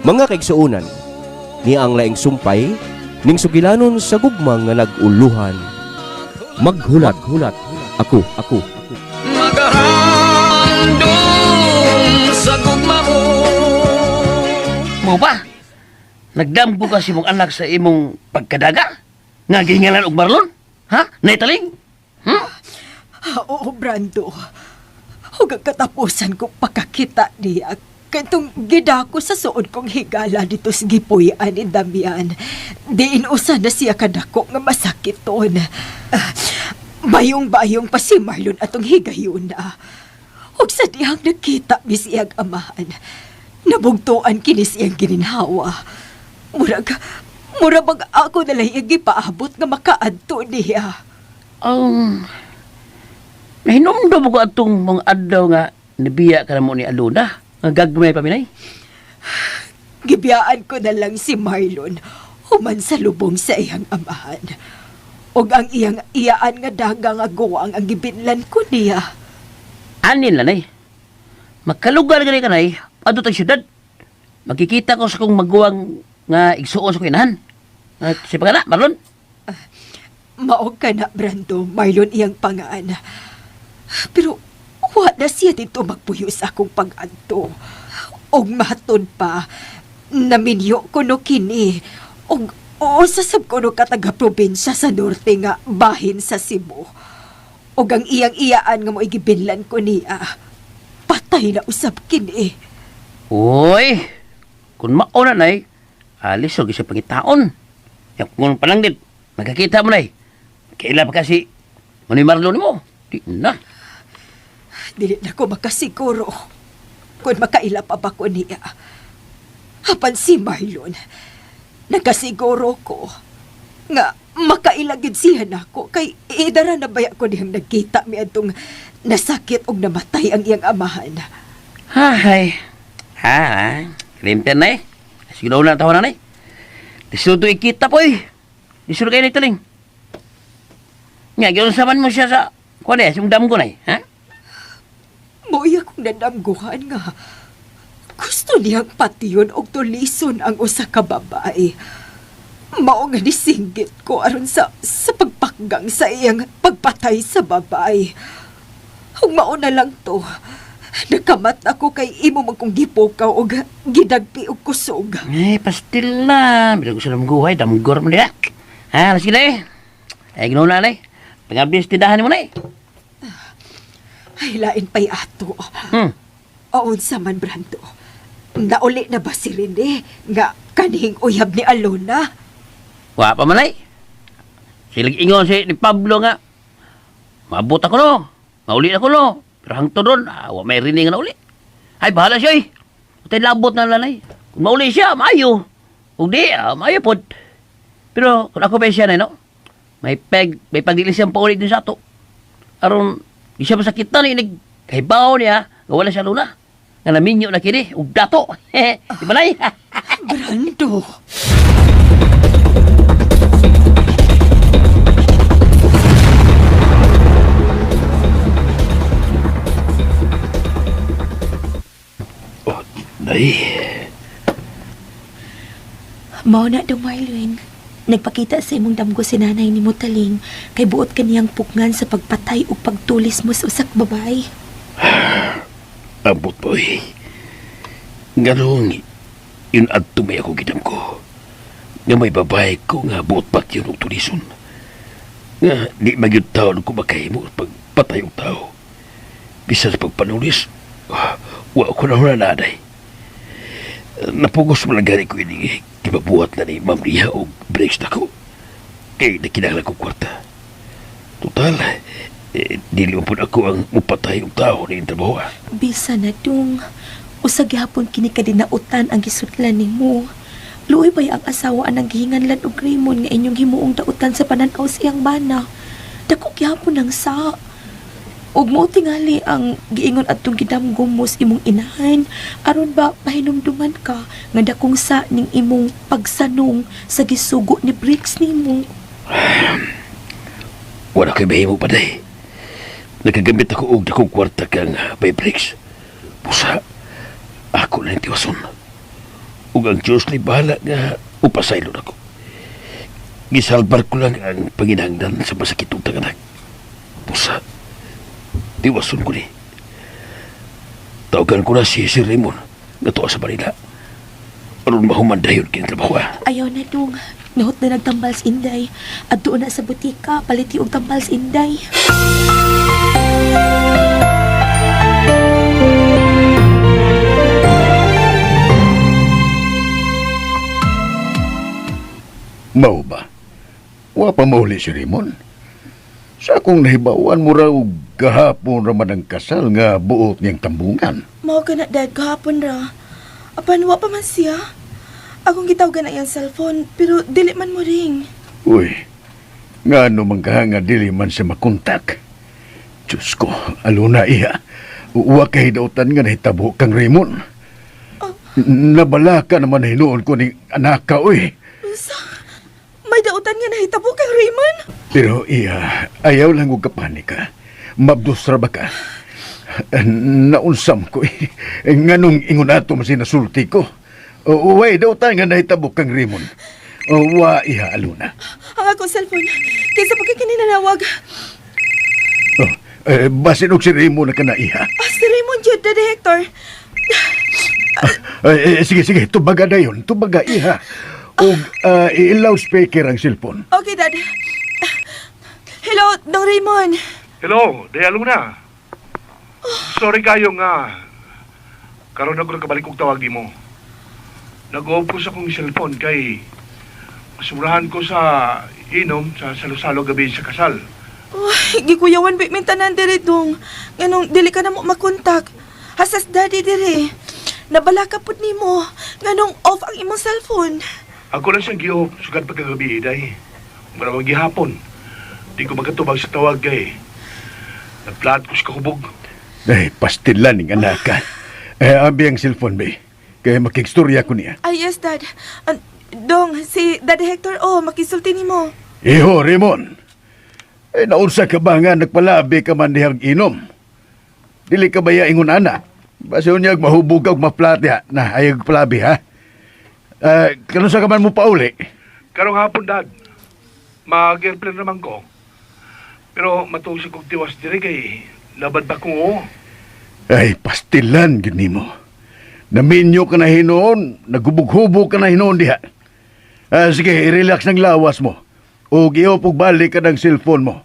Mga kaigsuonan, niya ang laing sumpay ning sugilanon sa gugma nga nag-uluhan. Maghulat, hulat, ako, ako. Magahandom sa gugma mo. Mo ba? Nagdamgo ka si mong anak sa imong pagkadaga? Nga gihingalan og Marlon? Ha? Naitaling? Hmm? Oo, Brando. Ug ang katapusan ko pagkakita niya. Kantong gidako sa suod kong higala dito sa gipuy-an ni Damian. Diin usa na siya kadako nga masakiton. Ah, bayong-bayong pa si Marlon atong higayon na. Ug sa dihang nakita mi siyang amahan. Nabugtuan kini siyang gininhawa. Murag, murag bag ako nalay ang gipaabot nga makaadto niya. Ang... Nahinumdum ko atong mga adlaw nga nibiya ka na mo ni Aluna. Nga gagmay pa minay. Gibiyaan ko na lang si Marlon human sa lubong sa iyang amahan. Og ang iyang iyaan nga dagang aguang ang gibinlan ko niya. Anin lanay. Makalugar gani kanay, adto tag syudad. Makikita ko sa kong maguwang nga igsuon sa kong inahan. Nga si pagana, Marlon. Maog ka na, Brando, Marlon iyang pangaan. Pero wa na siya dito magpuyo sa akong pag-adto. Og matod pa, naminyo ko no kini. Og oo sasab ko no kataga-probinsya sa norte nga bahin sa Cebu. Og ang iyang iyaan nga mo igibinlan ko niya. Patay na usab kini. Uy, kung mauna nay, alis og isa pangitaon. Ya, kung palang din, magkakita mo nay. Kaila pa kasi, manoy Marlon mo. Di na. Dili na ko makasiguro kung makaila pa ba ko niya. Apan si Marlon, nakasiguro ko nga makaila gid siya nako kay idara na baya ko dihang nagkita mi adtong nasakit og namatay ang iyang amahan. Hay. Ha, kalimtan na eh. Sige na na tawa na eh. Lisod to ikita po eh. Lisod kayo na italing. Nga, ganoon saman mo siya sa, kuwan eh, sumdam ko na eh. Ha? Mo'y akong nadamguhan nga gusto niyang patiyon og tulison ang usa ka babae. Mao nga nisinggit ko aron sa pagpakgang sa iyang pagpatay sa babae. Ug mao na lang to. Nakamat ako kay imo man kong gipukaw og gidagpi og kusog. Eh, pastil na. Bila ko sa damguhay, damgor mo niya. Ha, sige na eh. Ay, ganoon na eh. Pangabis, tindahan mo na eh. Ay, lain pa'y ato. Aon sa man, Brando. Nauli na ba si Rene nga kanhing uyab ni Alona? Wa pa man ay. Silag ingon si ni Pablo nga. Maabot ako no. Mauli ako no. Pero hangtod ron, wa may rinig nga nauli. Ay, bahala siya eh. Utay labot na lanay. Kung mauli siya, maayo. Kung di, maayo pod. Pero kung ako pa siya na, no? May pagdilis siyang pauli din sa ato. Aron, di siya masakitan, eh. Nagkahibaw niya, nga wala siya luna. Nga naminyo na kini, ug dato. Di ba, nay? Brando! Oh, nay. Mao na daw, Marlon. Nagpakita sa imong damgo si nanay ni Mutaling kay buot kaniyang pukngan sa pagpatay ug pagtulis mo sa usak babae. Abot po eh. Ganong, yun adto may ako gidam ko. Nga may babae ko nga buot pat yun og tulison. Nga di magyud taon ko makahimo pagpatay og tao. Bisan sa pagpanulis, wa ko na nanay. Napugos mo lang gani ko ini gibabuhat na ni Ma'am Ria og breaks na ko. Kay nakinahanglan ko kwarta. Total, eh, dili man pud ako ang mupatay og tao ni trabaho. Bisa na dung, usa gihapon kini kadinautan ang gisudlan nimo. Luoy bay ang asawa anang gihinganlan og Raymond nga inyong himuong dautan sa pananaw sa iyang bana. Dako gihapon ang sa. Ug mao tingali ang giingon adtong gidamgom mo sa imong inahan aron ba pahinumduman ka nga dakong sa ning imong pagsanong sa gisugo ni Briggs nimo. Wala ko'y mahimo pa day. Nakagamit ako og dakong kwarta kang may breaks. Pusa, ako na yung tiwason. Ug ang Diyos ni bahala nga upasaylo nako. Gisalbar ko lang ang panginahanglan sa masakit og tanganak. Pusa, diwason ko ni. Tawagan ko na si Sir Raymond nga tuwa sa Manila. Aron mahuman dayon kini trabaho ah. Ayaw na dong. Nahot na nagtambal si Inday. At doon na sa butika, paliti og tambal si Inday. Mao ba? Wa pa mauli si Raymond. Sa akong nahibawan mo raw gahapon raman ang kasal nga buot niyang tambungan. Mao ka na, Dad, gahapon ra. Apan, wa pa man siya. Akong gitawgan na iyang cellphone, pero dili man mo ring. Uy, nga ano man ka nga dili man siya makontak. Diyos ko, aluna iya. Wa kay dautan nga nahitabo kang Raymond. Nabala ka naman hinuon ko ni anak ka, uy. Unsa? May dautan nga nahitabo kang Raymond? Pero iya, ayaw lang og kapanika. Mabdos ra ba ka? Naunsam ko eh. Nganong ingon ato man sinasulti ko. Uway, dautan nga nahitabo kang Raymond. Wa iha, aluna. Ang akong cellphone. Kaysa pagkakaninanawag. Oh, eh, basin og si Raymond na ka na iha. Ah, si Raymond yun, Daddy Hector. Eh, eh, sige, sige, tubaga na yun. Tubaga, iha. Og i-loudspeaker ang cellphone. Okay, Dad. Hello, Dong Raymond. Hello, Day Luna. Sorry kayo nga. Karon ako nakabalik og tawag nimo. Nag-off ko sa akong cellphone kay sumurahan ko sa inom sa salo-salo gabi sa kasal. Uy, gikuyawan ba min tanan diri dong. Nganong dili ka na mo makontak. Hasas daddy diri. Nabala ka pud nimo. Nganong off ang imong cellphone. Ako lang siyang gi-off sugad pagkagabi, day. Mura gihapon. Di ko makatubag sa tawag kay nagplat ko sa kahubog. Ay, pastilan ning anak ka. Eh, abi ang cellphone, be. Kaya makigstorya ko niya. Ay, yes, Dad. Dong, si Daddy Hector, oh, makisulti nimo. Iho, Raymond. Eh, naunsa ka ba nga nagpalabi ka man dihang inom? Dili ka ba ya ingon ana? Basta unyag mahubog ka og maplat diha. Na, ayaw palabi, ha? Eh, kanunsa ka man mo pauli? Karong hapon, Dad. Mag-airplane naman ko. Pero matuog sa kong tiwas diri kay labad ba kong oo. Ay, pastilan, gid nimo. Naminyo ka na hinoon, nagubog-hubog ka na hinoon diha. Ah, sige, i-relax ng lawas mo. O giopog balik ka ng cellphone mo.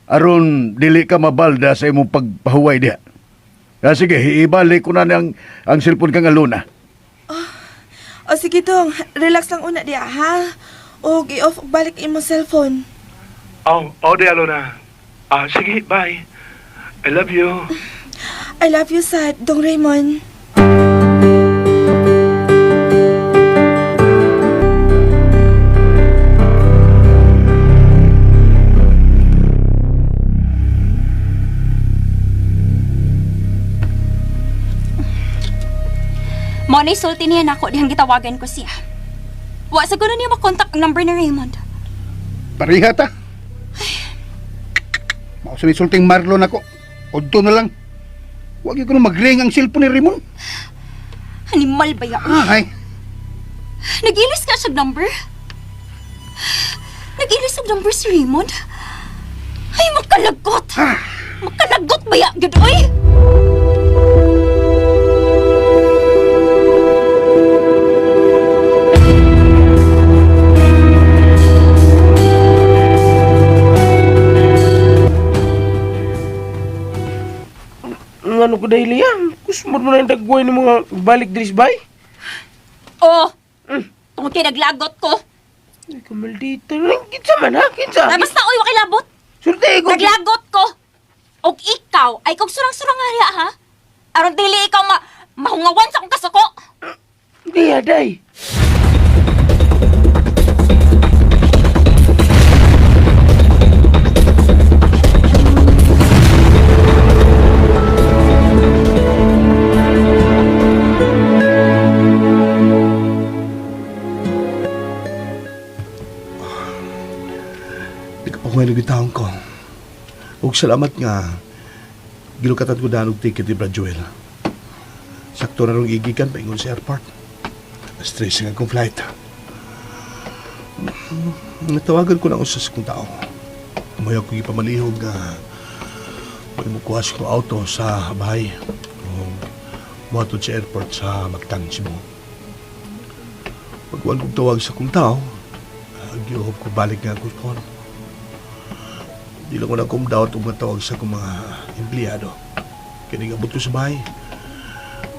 Aron dili ka mabalda sa imong pagpahuway diha. Ah, sige, ibalik ko na ang cellphone kang aluna. O sige, Dong, relax lang una diha, ha? O, i-off balik imong cellphone. Oh, oh, Day Alona. Ah, sige, bye. I love you. I love you, sad, Dong Raymond. Mo na sulti niya nako dihang gitawagan ko siya. Wa sa kuno niya makontak ang number ni Raymond. Pareha ta. Mao sa sulting Marlon ako. Odto na lang. Huwag ko na mag-ring ang cellphone ni Raymond. Animal ba ya? Ay, Nag-ilis ka siya number? Nag-ilis og number si Raymond? Ay, makalagot! Makalagot ba ya? Gud, oy! Ano ko dahil yan? Kusmod mo na yung dagway ng mga balik dris bay? Oh! Tungod kay naglagot ko. Ay, kamaldita. Kinsa man ha? Kinsa? Ay, basta oy, wakilabot. Sulti ko. Naglagot ko. Og ikaw ay kog surang-surang nga ha? Aron dili ikaw mahungawan sa akong kasuko. Hindi ha, day. Nagkapakuha ng taon ko. Ug salamat nga gilukatan ko dahil og ticket ni Brad Joel. Sakto na rong igikan paingon sa airport. Stress nga akong flight. Natawagan ko na usa sa kong tao. Umayaw ko ipamalihog nga may mukuha sa kong auto sa bahay. O muhatod sa airport sa Mactan, Cebu. Pagkuhan kong tawag sa kong tao, gihop ko balik nga akong phone. Di lang ko na kumdawat og matawag sa akong mga empleyado. Kaya nag-abot ko sa bahay.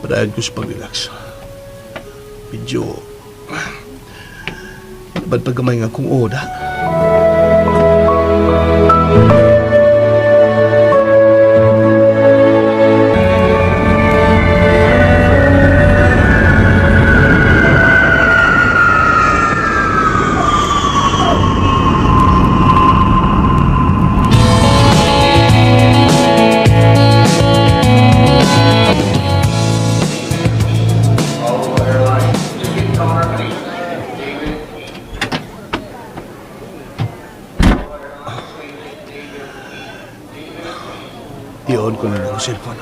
Padayon ko sa pag-relax. Medyo labad pa gamay nga akong oda. I-on ko na lang ang cellphone.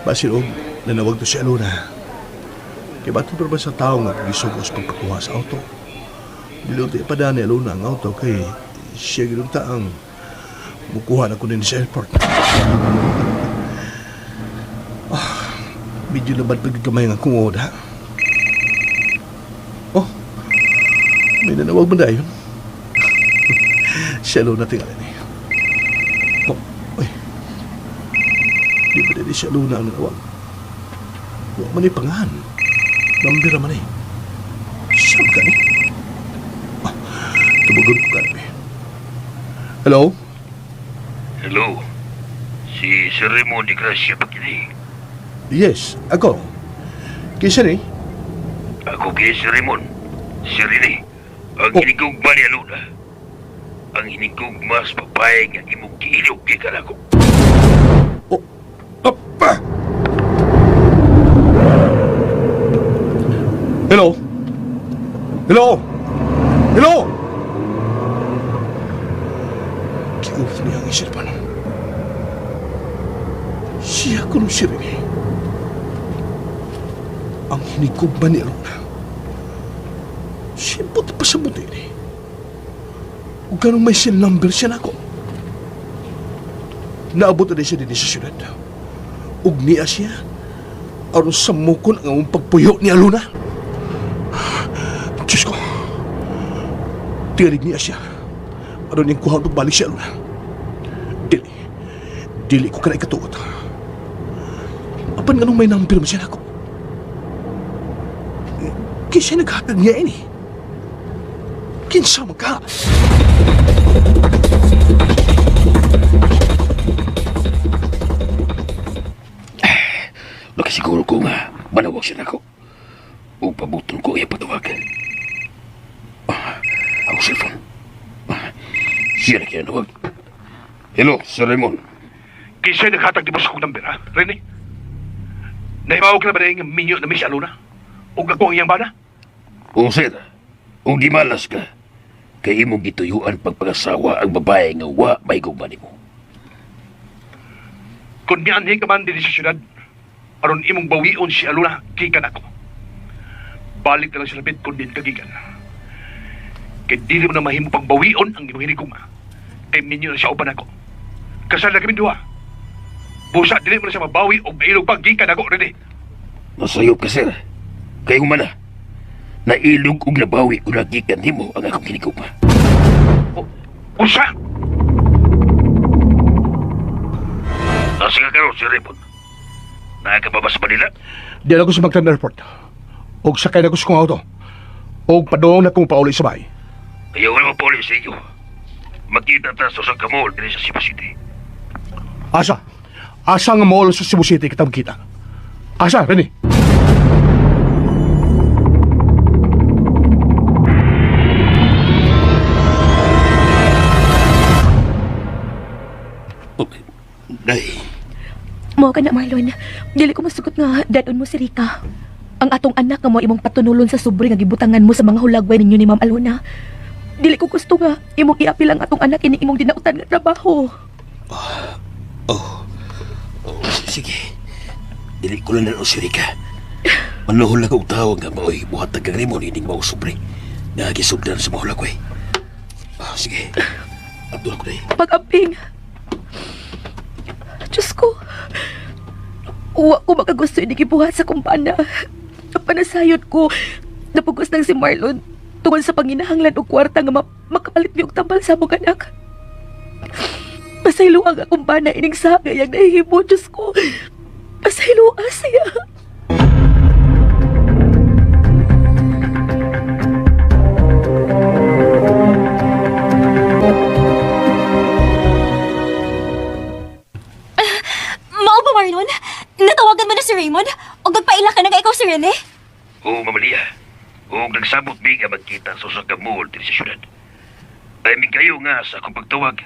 Basin og nanawag to si Alona. Kaya ba't ba sa tao nga gisugos pagpakuha sa auto? Diluti pa dani Alona ang auto kay siya ginunta ang mukuha na ko din sa airport. Ah, medyo labad pagkakamay nga kung oda. Oh, may nanawag ba dayon? Si Alona tingali ni. Oh, uy. Di ba dili si Alona ang nanawag? Wa man ni pangahan. Nambira man eh. Siyam ka ni. Ah, tubagon ko ka. Hello? Hello. Si Sir Raymond de Gracia pa kini. Yes, ako. Kisa ni? Ako kay Sir Raymond. Si Rene. Ang Oh. hinigugma ni Aluna. Ang hinigugma sa babae nga imong giilog kay kanako. Oh, apa! Hello? Hello? Hello? Kiuf niya ang isipan. Siya kuno si Rene. Ang hinigugma ni Aluna. Siyempre pa sa buti ni. Ug ganong may cell number siya nako. Naabot na siya din sa syudad. Ug niya siya aron samukon ang among pagpuyo ni Aluna. Diyos ko. Tirig niya siya. Aron niyang kuha pagbalik si Aluna. Dili. Dili ko kana ikatuot. Apan nga nung may number mo siya nako. Kaya siya naghatag niya ini. Kinsa man ka? Nakasiguro ko nga manawag siya nako. Ug pabuton ko iya patawagan. Ah, ako cellphone. Ah, siya na kaya nawag. Hello, Sir Raymond. Kisa'y naghatag di mo sa kong number, ha? Rene? Nahimaw ka na ba na yung minyo na Miss Alona? Ug ako ang iyang bana? O sir, ug gimalas ka, kay imong gituyuan pagpag-asawa ang babae nga wa may gugma nimo. Kung mianhi ka man din sa syudad, aron imong bawion si Alona, gikan ako. Balik na lang sa lapit kung din ka gikan. Kay dili mo na mahimo pang bawion ang imong hinigugma. Kay minyo na siya uban ako. Kasal na kami duha. Busa, dili mo na siya mabawi og mailog pang gikan ako, Rene. Nasayop ka sir, kay humana. Nailog ug nabawi ug nagikan nimo ang akong hinigugma. Usa! Asa ka karon, Sir Raymond? Naa ka pa ba sa Manila? Diyan ako sa Mactan Airport. Og sakay na ko sa kong auto. Og padung na kong pauli sa bahay. Ayaw na mapauli sa inyo. Magkita ta sa usa ka mall diri sa Cebu City. Asa? Asa nga mall sa Cebu City kita magkita? Asa, Rene? Day, Mao ka na, Marlon. Dili ko masugot nga dadon mo si Rika. Ang atong anak nga mo imong patunulon sa sobre nga gibutangan mo sa mga hulagway ninyo ni Ma'am Alona. Dili ko gusto nga imong iapil ang atong anak ini imong dinautan nga trabaho. Oh, sige. Dili ko lang na si Rika. Manuhol lang og tao nga maoy buhat kang Raymond ining mao sobre. Nga gisudlan sa mga hulagway. Ah, sige. Abdul ko na. Pag-amping. Diyos ko. Uwa ko makagusto ini gibuhat sa kumpana. Panasayod ko. Napugos nang si Marlon tungod sa panginahanglan og kwarta nga makapalit mi og tambal sa among anak. Pasayloa ang akong bana ining saga yang nahihimo, Diyos ko. Pasayloa siya. Mao ba, Marlon? Natawagan mo na si Raymond? O nagpaila ka na nga ikaw si Rene? Oo, Ma'am Lia. Og nagsabot mi nga magkita sa usa ka mall diri sa syudad. Timing kayo nga sa akong pagtawag.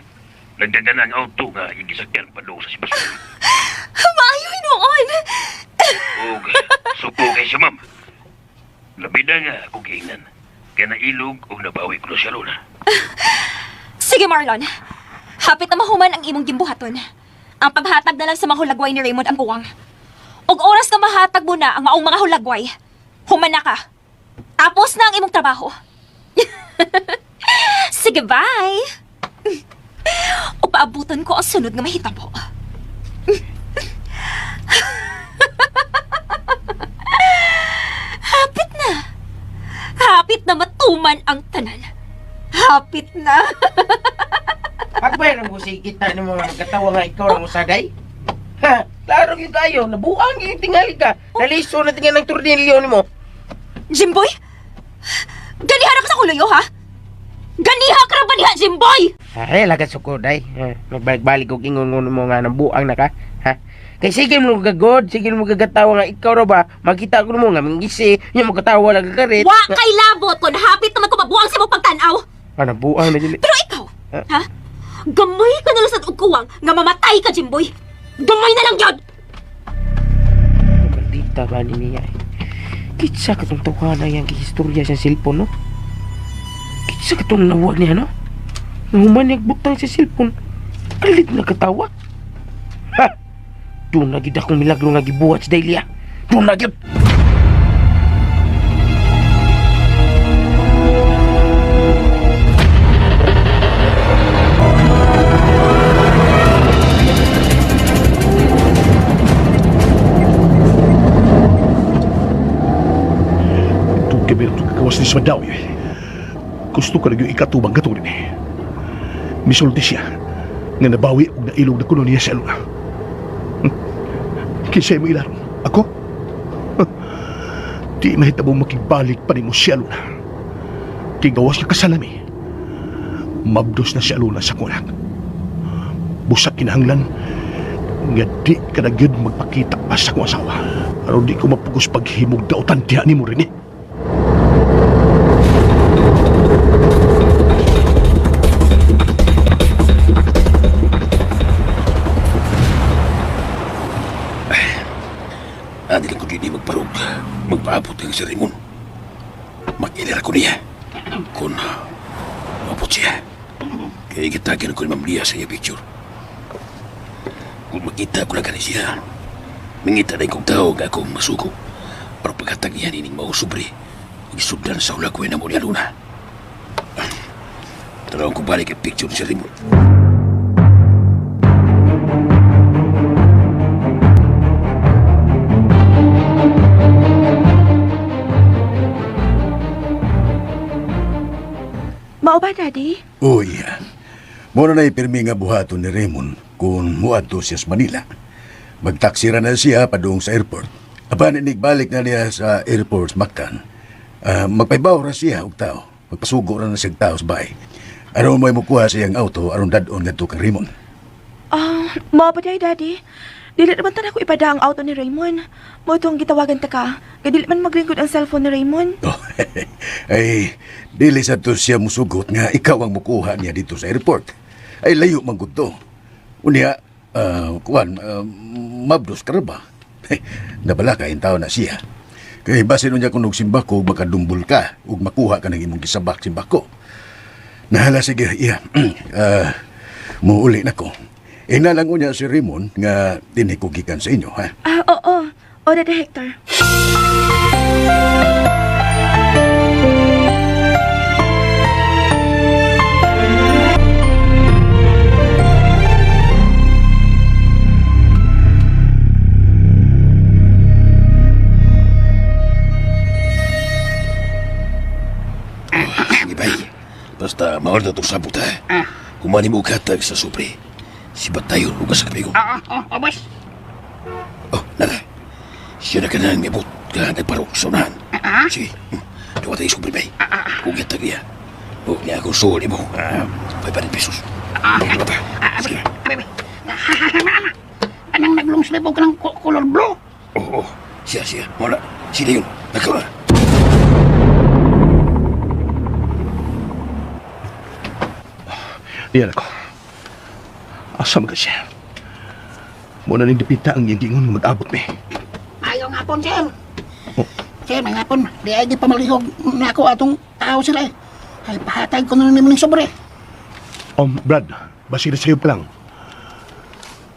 Nagdagan na ang auto nga igisakyan padung sa Sibasol. Maayo hinuon! Og suko kay siya, ma'am. Labi na nga akong giingnan. Kaya nailog og nabawi ko na siya Luna. Sige, Marlon. Hapit na mahuman ang imong gimbuhaton. Ang paghatag na lang sa mga hulagway ni Raymond ang kuwang. Og oras nga mahatag mo na ang maong mga hulagway, human na ka. Tapos na ang imong trabaho. Sige, bye! O paabutan ko ang sunod nga mahitabo. Hapit na. Hapit na matuman ang tanan. Hapit na. Pagbay ng busi kita ng mga katawa nga ikaw ang usaday. Ha, klaro gyud kayo, nabuang gyud tingali ka. Naliso na tingnan ng tornilyo nimo. Jimboy? Ganiha ra ka sa kuluyo, ha? Ganiha ka ra ba diha, Jimboy? Ay, lagat sukod ay. Nagbalik-balik og ingon mo nga nabuang na ka. Ha? Kay sige mo gagod, sige mo gagatawa nga ikaw ra ba? Makita ko mo nga mingisi, nya mo katawa lang kagarit. Wa kay labot kon hapit naman ko mabuang sa imong pagtan-aw. Ah, nabuang na dili. Pero ikaw, ha? Gamay ka na lang sa kuwang nga mamatay ka, Jimboy. Gamay na lang yun! Maldita ba ni niya eh. Kitsa katong tawhana yang gihistorya sa cellphone, no? Kitsa katong nawag niya, no? Nahuman niya butang sa cellphone. Kalit na katawa. Ha! Doon na gid akong milagro nga gibuhat sa Dahlia. Doon na gid! Itong gabi na itong kagawas ni Smadawi. Gusto ka na yung ikatubang katulad ni. Misulti siya nga nabawi og nailog na kuno niya sa Aluna. Kinsa mo ilarong? Ako? Di mahitabo makigbalik pa nimo si Aluna. Kay gawas niya kasalami. Mabdos na si Aluna sa kunak. Busak kinahanglan nga di ka na gyud magpakita pa sa akong asawa. Aron di ko mapugos paghimog dautan diha nimo rin eh. Adi lang ko di magparog. Magpaabot ang si Raymond. Mag-ilir ko niya. Kung mabot siya. Kaya gitagin ko ni Ma'am Lia sa iya picture. Kung makita ko na gani siya, mangita na kong tao nga akong masuko. Pero paghatag niya nining mausubre, isudlan sa hulagway na mo ni Aluna. Tanawang ko balik ang picture si Raymond. Mao ba, Daddy? Oh, iya. Muna na ipirmi nga buhaton ni Raymond kung muadto siya sa Manila. Magtaksi ra na siya padung sa airport. Apan inigbalik na niya sa airport sa Mactan. Magpaibaw ra siya og tao. Magpasugo ra na siya og tao sa bahay. Aron mo'y mukuha sa iyang auto aron dad-on ngadto kang Raymond. Ah, mao ba day, Daddy? Dili naman tan ako ipada ang auto ni Raymond. Mo itong gitawagan ta ka. Kay dili man magringkod ang cellphone ni Raymond. Oh, ay, dili sa to siya musugot nga ikaw ang mukuha niya dito sa airport. Ay, layo man gud to. Unya, kuan, mabdos ka ra ba? Nabala ka tao na siya. Kay basin unya kung nagsimba ko, makadumbol ka ug makuha ka ng imong gisabak simbako. Nahala sige, iya. Muuli na ko. Ina lang unya si Raymond nga dinhi ko gikan sa inyo, ha? Ah, oo. O, Daddy Hector. Sige, bay. Basta maor na itong sabot, ha? Kumani mo katag sa supre. Si Batayon, ugas sa kapigo. Oo, boss. Oh, nara. Siya na ka na ang mibot ka nagparok sa unahan. Sige, duwa tayo supre, bay. Kung yatag niya. Huwag niya akong suhol mo. 500 pesos. Duwa pa. Sige. Anang naglong sleeve ka ng color blue? Oo, siya, siya. Wala. Sila yun. Nakaw na. Diyan ako. Asa man ka siya? Muna ning dipita ang iyang giingon nga mag-abot mi. Ayaw nga pon, sir. Sir, may hapon. Di ay di pamalihog na ako atong tao sila eh. Ay, pahatag ko na naman ng sobre. Brad, basira sa'yo pa lang.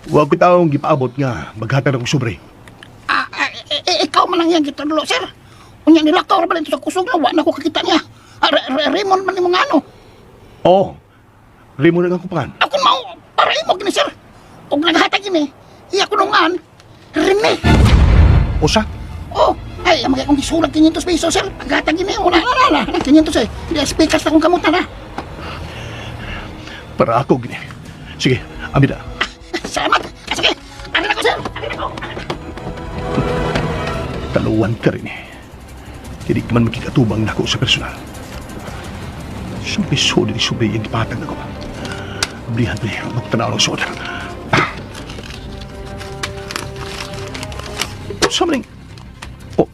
Huwag ko taong gipaabot nga maghatag akong sobre. Ikaw man lang yan gitudlo, sir. Unya nilakaw ra ba dito sa kusog na, wa na ko kakita niya. Raymond man ni mga ano. Oo. Raymond ang kupangan. Ako mao, para imo gini, sir. Og naghatag ini, iya ko nungan, Rene. Usa? Oh, ay, ang mga akong gisulag 500 pesos, sir. Paghatag ini, wala na, na, na, 500 eh. Di speakers na akong kamutan, ha. Para ako gini. Sige, amida. Salamat. Sige, arin ako, sir. Arin ako. Taluan ka rin eh. Hindi ka man makikatubang nako sa personal. Siyempre, suli ni sobre yung ipatag na ko. Blihan ko niya, magtanaw ng suot. Sa maning... Oh.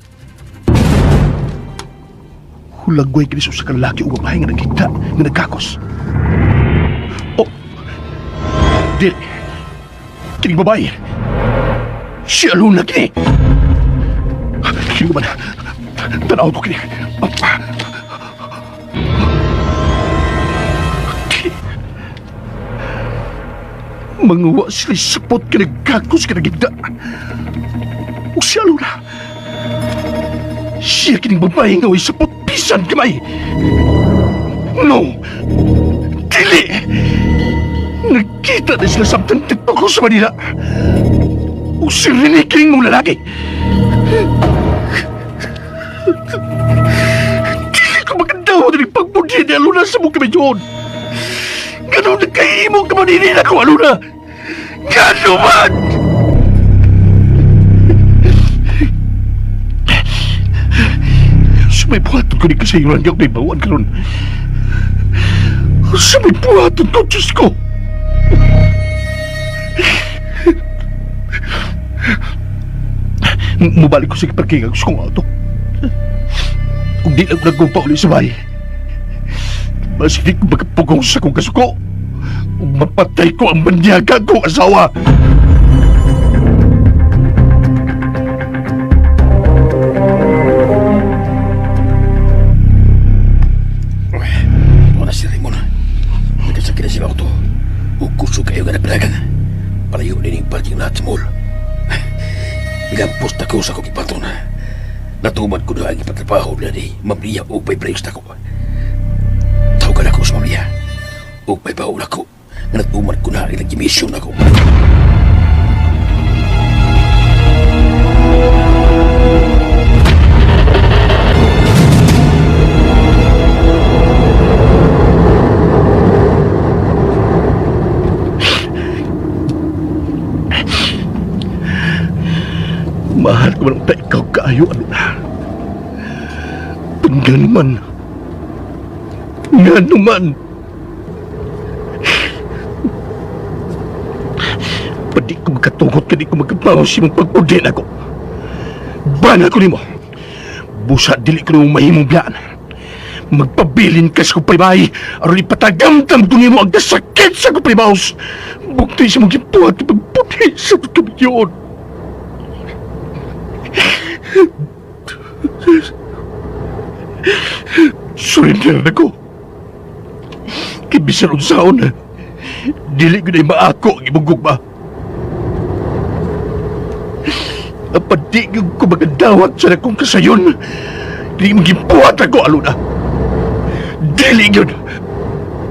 Hulagway kini sa kalaki o babae nga nagkita, nga nagkakos. Oh. Dili. Kining babae. Si Aluna kini. Kini man. Tanaw ko kini. Kini. Manguwa sila sapot kini gakos kini gigda. O si Aluna. Siya kining babae nga way sapot bisan gamay. No! Dili! Nagkita na sila samtang TikTok ko sa Manila. O si Rene kining mong lalaki. Dili ko maganda na pagmudi ni Aluna sa mong kamedyon. Ganun nagkahimo ka man ako, Aluna. Gano'n man! Sa may buhaton ko ni kasayuran niya may bawaan karon. Sa may buhaton ko, Diyos ko! Mubalik ko sa parking ang gusto kong auto. Kung di lang ko nagkumpa uli sa bahay, mas hindi ko magpugong sa kong kasuko. Ug mapatay ko ang manyaga kong asawa. Wala si Raymond. Nagkasakit na sila auto. Ug kusog kayo nga nagpadagan. Palayo din yung parking lot sa mall. Bigampos na ko sa akong ipaton. Natuman ko na ang ipatrabaho na ni Ma'am Lia o may breaks na ko. Tawagan ako sa Ma'am Lia. O may baon ako. Nga natuman ko na ang nag-mission ako. Mahal ko man unta ikaw kaayo, Aluna. Nga naman. Nga naman. Pwede ko magkatugot, kadi ko magkabaw sa imong pagpudin ako. Bana ko nimo. Busa dili ko nimo mahimong biyaan. Magpabilin ka sa kupaybay aron ipatagamtam ko nimo ang kasakit sa kupaybaws. Bukti sa mong gibuhat pagputi sa kamyon. Surrender na ko. Kay bisan unsaon, dili ko na maako ang imong gugma. Apan di gyud ko magadawat sa akong kasayon. Di magibuhat ako, Aluna. Dili gyud.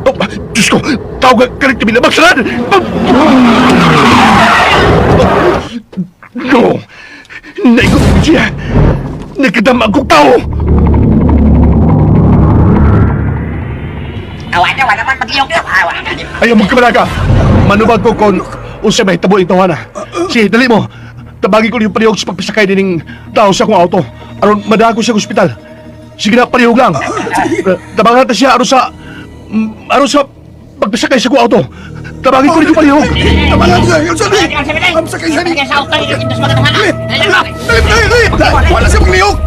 Oh, Diyos ko, tawag ka rin kami na magsalan! No! Naigot ko siya! Nagkadama akong tao! Ayaw magkamalaga! Manubag ko kon unsa may tabo ing tawana. Sige, dali mo. Tabagi ko yung palihog sa pagpasakay dining tao sa akong auto. Aron madago siya sa ospital. Sige na, palihog lang. Tabangan ta siya aron sa pagpasakay sa akong auto. Tabagi ko rin yung palihog. Tabangan siya! Yung sabi! Ang sakay siya ni... Dali! Dali! Dali! Dali! Wala siya maglihok!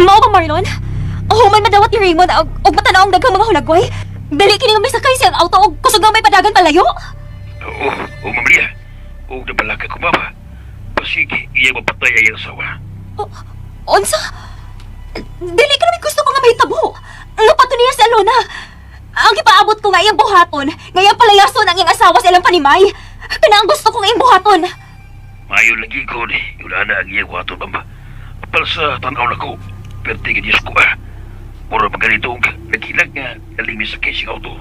Mao ba, Marlon? Human madawat ni Raymond og matanaw ang daghang mga hulagway. Dali kini nga may sakay siyang auto og kusog nga may padagan palayo. Oo, oo, Ma'am Lia. Oo, nabalaka ko, mama. Pasig, iya mapatay ang asawa. Unsa? Dili ka namin gusto ko nga mahitabo. Nga pato niya si Alona. Ang gipaabot ko nga iyang buhaton, nga iyang palayason ang iyang asawa sa ilang panimay. Kana ang gusto ko nga iyang buhaton. Mayo lagi ko ni, wala na ang iyang wato, ma'am. Para sa tanaw na ko, perti ka Diyos ko, ah. Mura pa ganito ang naghilag nga nalimis sa casing auto.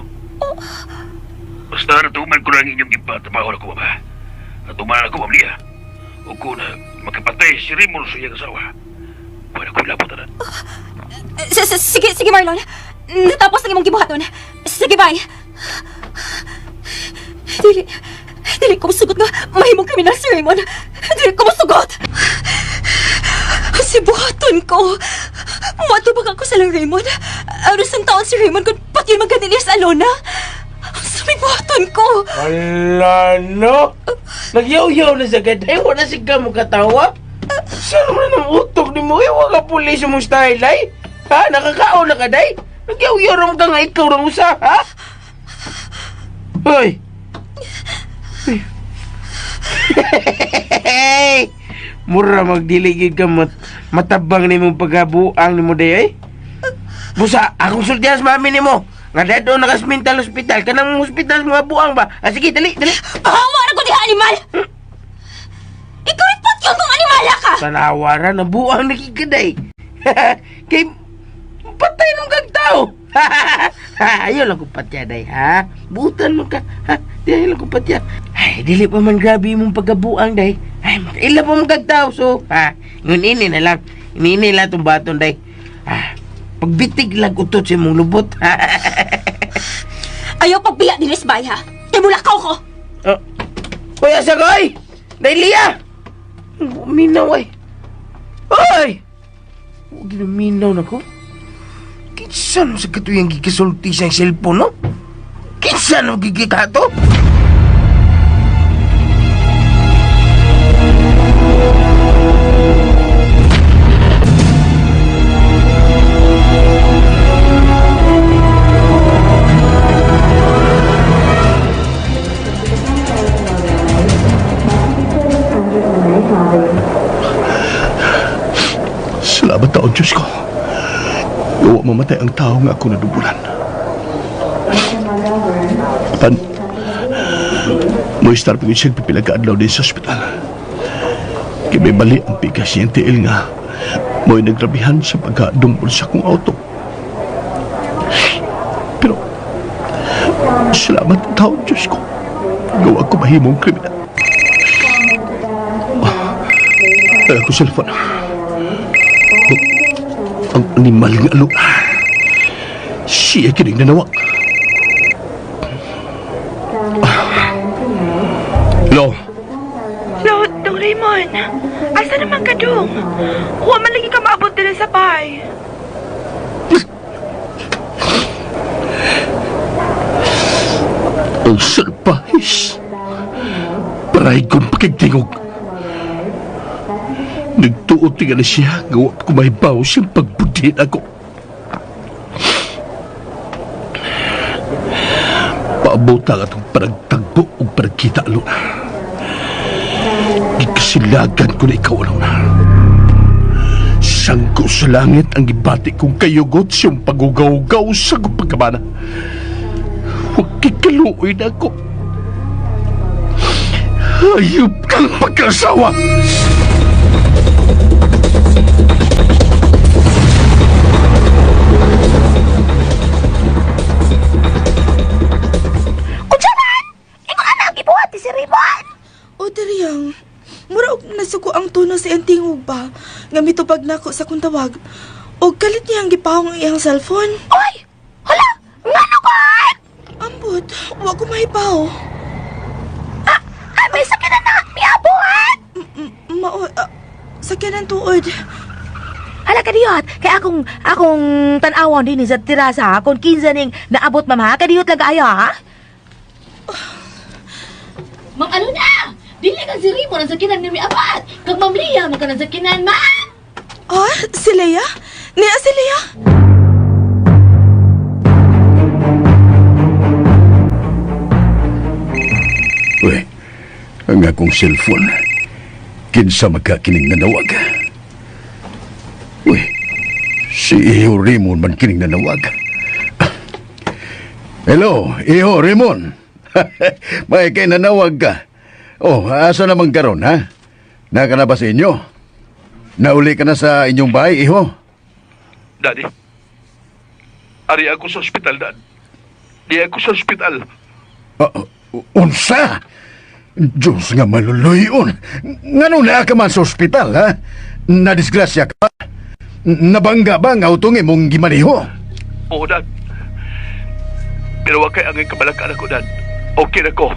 Basta natuman ko lang inyong ipatrabaho na ko, ma'am. Natuman ako, Ma'am Lia. O kung na makapatay si Raymond sa iyang asawa. Wala ko labot na. Sige, sige Marlon. Natapos ang imong gibuhaton. Sige, bye. Dili, dili ko musugot nga mahimong kriminal si Raymond. Dili ko musugot. Si buhaton ko. Matubag ako sa lang Raymond. Aros ang taon si Raymond kung pati yung maganda niya sa Alona. Sa may buhaton ko. Ala, no? Nagyaw-yaw na sa gad. Ay, wala si ka mo katawa. Saan mo na ng utok ni mo? Ay, wala ka pulis mong style, ay. Ha? Nakakaon na ka, day? Nagyaw-yaw ram ka nga ikaw rang usa, ha? Hoy! Hey! Mura magdiligid ka matabang ni mong pagkabuang ni mo day, ay. Busa, akong sultihan sa mami ni mo. Nga dadto nakas mental hospital. Kanang hospital mga buang ba? Ah, sige, dali, dali. Pahawa na ko diha, animal! Ikaw ipot yung kung animala ka! Tanawa ra na buang nakikaday. Kay patay nung kag tao. Ayaw lang ko patya day, ha? Butan mo ka. Ha? Di ayaw lang ko patya. Ay, dili pa man grabe imong pagkabuang day. Ay, ila pa man kag tao so, ha? Ngun ini na lang. Ini lang tong baton day. Ah, pagbitig lang utot sa imong lubot. Ayaw pagbiya ni Lisbay, ha? Kay mulakaw ko! Oh. Kuya Sagoy! Dahil Lia! Minaw ay. Oy! Huwag ginaminaw na ko. Kinsa no sa katuyang gikisulti siyang cellphone, no? Kinsa no gigikato? Salamat taon, Diyos ko. Gawa mamatay ang tao nga ako nadubulan. Pan, mo-star pa siyang pipila ka adlaw din sa ospital. Kay may mali ang pikas niyang tiil nga mo'y nagrabihan sa pagkadumpol sa akong auto. Pero, salamat taon, Diyos ko. Gawa ko mahimong kriminal. Ay, ako cellphone. Ang animal nga alo. Siya kining nanawag. Hello? Hello, Dong Raymond. Asa naman ka, Dong? Huwag man lagi ka maabot diri sa bahay. Ang salpahis. Paray kong pakigtingog. Nagtuot nga na siya, gawa ko may baw siyang pagbudin ako. Paabot ang atong panagtagbo o panagkita, Alona. Gikasilagan ko na ikaw, Alona. Sangko sa langit ang gibati kong kayugot siyang pagugaw-gaw sa kong pagkamana. Huwag kikaluoy na ako. Ayop kang pagkasawa! Unsa man? Ingon ana ang gibuhat ni si Raymond. O diriyang, mura og nasuko ang tono sa iyang tingog ba nga mitubag nako sa kong tawag. Og kalit niya ang gipahong ang iyang cellphone. Oy! Hala! Ngano ka? Ambot, wa ko mahibaw. Ah, ay, may sakit na na! Miabuhat! Mao, sakyanan tuod. Hala kadiyot, kay akong akong tan-awon din sa terasa ha, kung kinsa ning naabot ma'am ha, kadiyot lang kaayo ha. Ma'am Aluna! Dili kan si Raymond ang sakinan ni miabat! Kag Ma'am Lia, man ka ng sakinan, ma'am! Ah, si Leia? Niya si Leia? Uy, ang akong cellphone. Kinsa magkakining nanawag. Uy, si Iho Raymond man kining nanawag. Hello, Iho Raymond. May kay nanawag ka. Oh, asa naman karon ha? Naka na ba sa inyo? Nauli ka na sa inyong bahay, Iho? Daddy, ari ako sa ospital, Dad. Di ako sa ospital. Ah, unsa? Diyos nga maluluyon. Ngano na ka man sa ospital, ha? Nadisgrasya ka ba? Nabangga ba ang auto nga imong gimaniho? Oo, Dad. Pero wa kay angay kabalakaan ako, Dad. Okay na ko.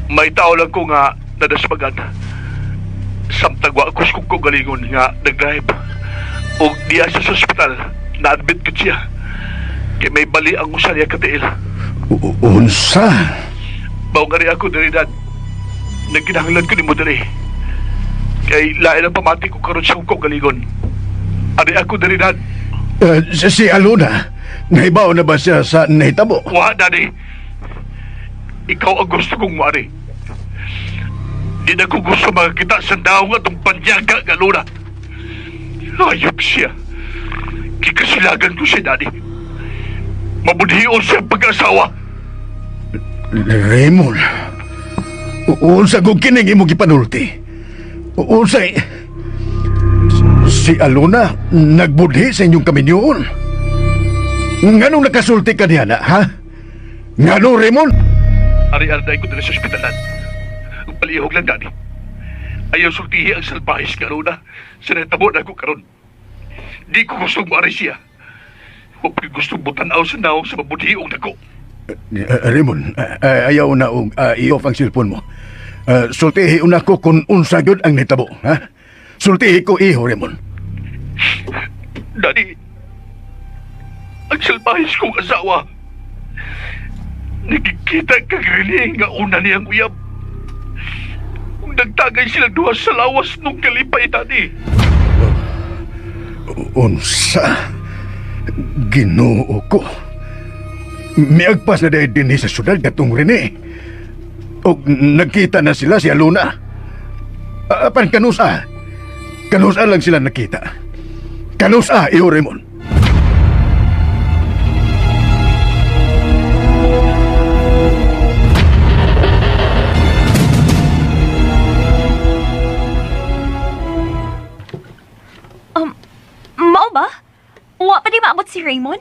May tao lang ko nga nadasbagan. Samtang wa ako sa kong galingon nga nag-drive. Og diya siya sa ospital, na-admit ko siya. Kay may bali ang usa niya katiil. Unsa? Mao nga rin ako diri, Dad. Nagkinahanglan ko nimo diri. Kay lain ang pamati ko karon sa kong galingon. Ari ako diri, Dad. Si Aluna, nahibaw na ba siya sa nahitabo? Wa, Daddy. Ikaw ang gusto kong maari. Di na ko gusto makakita sa daong atong panyaga nga Luna. Ayop siya. Kikasilagan ko siya, Daddy. Mabudhion siya ang pag-asawa. Raymond, unsa kong kining imong gipanulti? Unsa si Aluna nagbudhi sa inyong kaminyoon? Nganong nakasulti ka niya na, ha? Ngano, Raymond? Ari arday ko diri sa ospitalan. Palihog lang, Daddy. Ayaw sultihi ang salbahis nga Luna sa natabo na ko karon. Di ko gustong maari siya. Huwag ko gustong butanaw sa naong sa mabudhiong dako. Raymond, ayaw na og i-off ang cellphone mo. Sultihi una ko kung unsa gyud ang nitabo, ha? Sultihi ko iho, Raymond. Daddy, ang salbahis kong asawa, nakikita kag Rene nga una niyang uyab. Kung nagtagay silang duha sa lawas nung kalipay, Daddy. Unsa? Ginoo ko. Miagpas na dahil dinhi sa syudad katong Rene. Og nagkita na sila si Aluna. Apan kanusa? Kanusa lang sila nakita. Kanusa, iho Raymond. Mao ba? Wa pa di maabot si Raymond?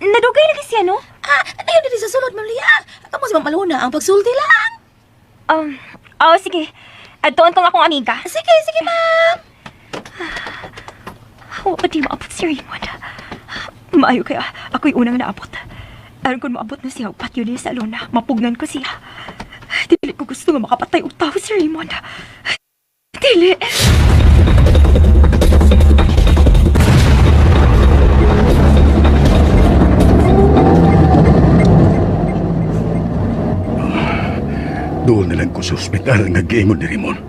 Nadugay lagi siya, no? Ah, ayun diri sa sulod, Ma'am Lia. Kamo si Ma'am Aluna ang pagsulti lang. Oh, sige. Adtoon tong akong amiga. Sige, sige, ma'am. Wa pa di maabot si Raymond. Maayo kaya ako'y unang naabot. Aron kung maabot na siya, upat yun niya sa Alona. Mapugnan ko siya. Dili ko gusto nga makapatay og tao si Raymond. Dili. Doon na lang ko sa ospital nga giingon ni Raymond.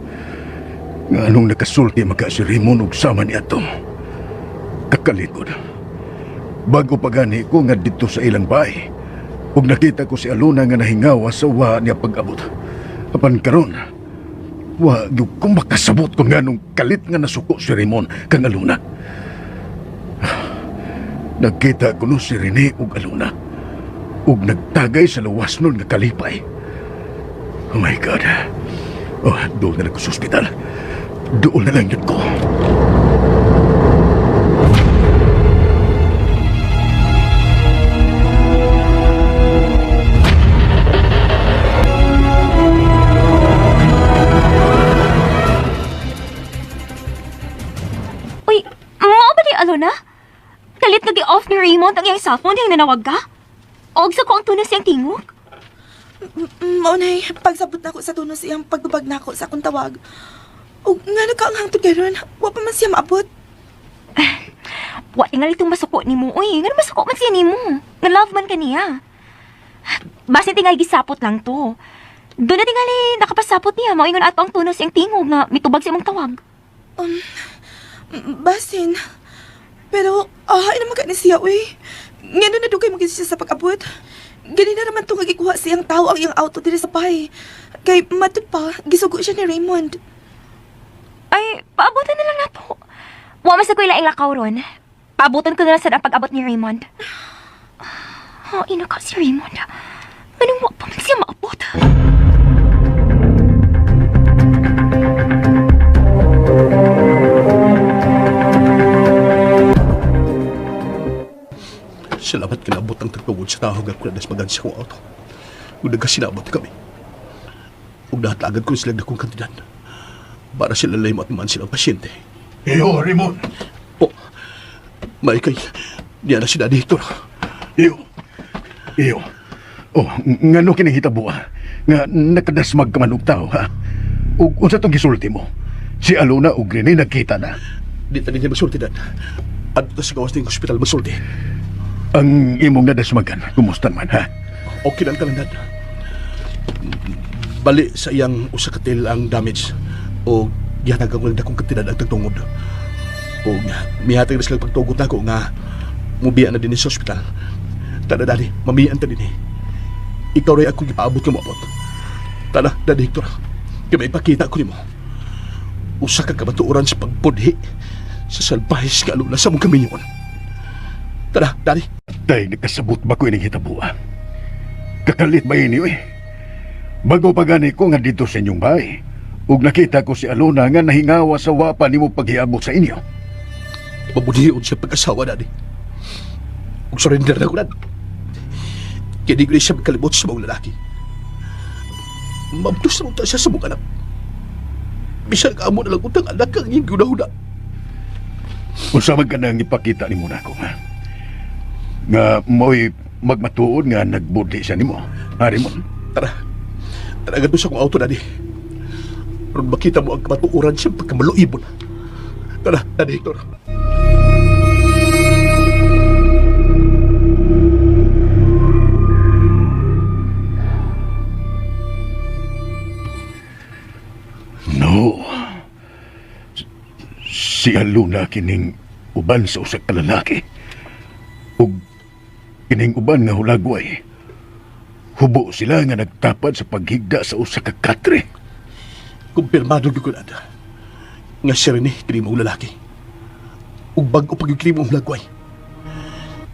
Nga anong nakasulti maka si Raymond og sama ni ato. Kakalikod. Bago pa gani ko nga dito sa ilang bahay. Ug nakita ko si Aluna nga nahingawa sa wa niya pag-abot. Apan karon, Wa gyud ko makasabot kung nganong kalit nga nasuko si Raymond kang Aluna. Nagkita ko no si Rene ug Aluna ug nagtagay sa lawas nun nga kalipay. Oh my God. Oh, doon na lang ko sa ospital. Doon na lang yun ko. Uy, mao ba ni Alona? Kalit nga gi-off ni Raymond ang iyang cellphone diyang nanawag ka? Og sa ko ang tunos siyang tingog? Mao nay, pagsabot nako sa tunos iyang pagtubag nako sa akong tawag. Ug nga nagkaang hangtod karon, wa pa man siya maabot. Wa tingali itong masuko nimo, uy. Nga masuko man siya nimo. Nga love man kaniya. Basin tingali gisapot lang to. Doon na tingali nakapasapot niya. Maoingon ato ang tunos siyang tingog nga mitubag sa imong tawag. Um, basin. Pero, ay naman ka ni siya, uy. Ngano na dugay magid siya sa pag-abot. Gani na naman to nga gikuha siyang tao ang iyang auto diri sa bahay. Kay matud pa, gisugo siya ni Raymond. Ay, paabutan na lang nato. Wa man sa ko'y laing lakaw ron. Paabutan ko na lang sad ang pag-abot ni Raymond. Oh, ina ka si Raymond. Anong wa pa man siya maabot? Salamat kinabot ang tagtugod sa tao nga kunadas magan sa akong auto. Ug nagkasinabot kami. Ug nahatlagan ko sila dakong kantidad. Para sila lay matuman silang pasyente. Iyo, Raymond. Oh, may kay niya na si Daddy Hector. Iyo. Iyo. Oh, ngano kini hitabo ah? Nga nakadasmag ka man og tao ha? Ug unsa tong gisulti mo? Si Alona ug Rene nagkita na. Di ta niya masulti, Dad. Adto sa gawas ning ospital masulti. Ang imong nadasmagan, kumusta man ha? Okay lang tanan, Dad. Bali sa iyang usa ka til ang damage o gihatag ang dakong kantidad ang tagtungod. O mihatag na sila pagtugot nako nga mubiya na din sa ospital. Tara, Daddy, mamiyan ta din eh. Ikaw rin akong gipaabot nga moabot. Tara, Daddy Hector, kay maipakita ko nimo. Usa ka kamatuoran sa pagpudhi sa salbahis nga alula sa mong kaminyon. Tara, Daddy. Tay, nakasabot ba ko ining hitabo ah? Kakalit ba ini eh? Bago pa gani ko nga dito sa inyong bahay. Ug nakita ko si Alona nga nahingawa sa wapa nimo paghiabot sa inyo. Mabudhion siya pag-asawa, Daddy. Ug surrender na ko, Dad. Kaya di ko na siya magkalibot sa mga lalaki. Mabdos na unta siya sa mga anak. Bisan ka amo na lang utang anak ang iyong gunahuna. Unsa man ka nang ipakita nimo nako ha? Nga mo'y magmatuod nga nagbudli siya nimo. Ha, Raymond? Tara. Tara agad sa akong auto, Daddy. Aron makita mo ang kamatuoran siya pagkamaluibon. Tara, Daddy Hector. No. Si Aluna kining uban sa usa ka lalaki. Ug kining uban nga hulagway. Hubo sila nga nagtapad sa paghigda sa usa ka katre. Kumpirmado gyud ko, Dad. Nga si Rene, kini mong lalaki. Ug bag-o pag kini mong lagway.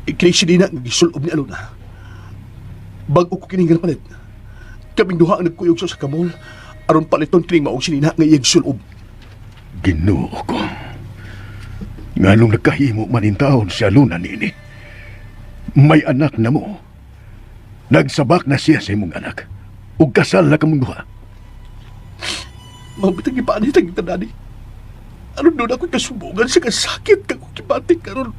Ikini si Nina nga gisulob ni Alona. Bag-o ko kining palit. Kaming duha ang nagkuyog sa kamol aron paliton kining maong sinina nga iyang sulob. Ginoo ko. Nganong nakahimo man taon si Aluna nini. May anak na mo. Nagsabak na siya sa imong anak. Ug kasal na kamong duha. Mabitang ipaanit ang tanani. Aron doon ako'y kasubugan sa kasakit kang kibati karon.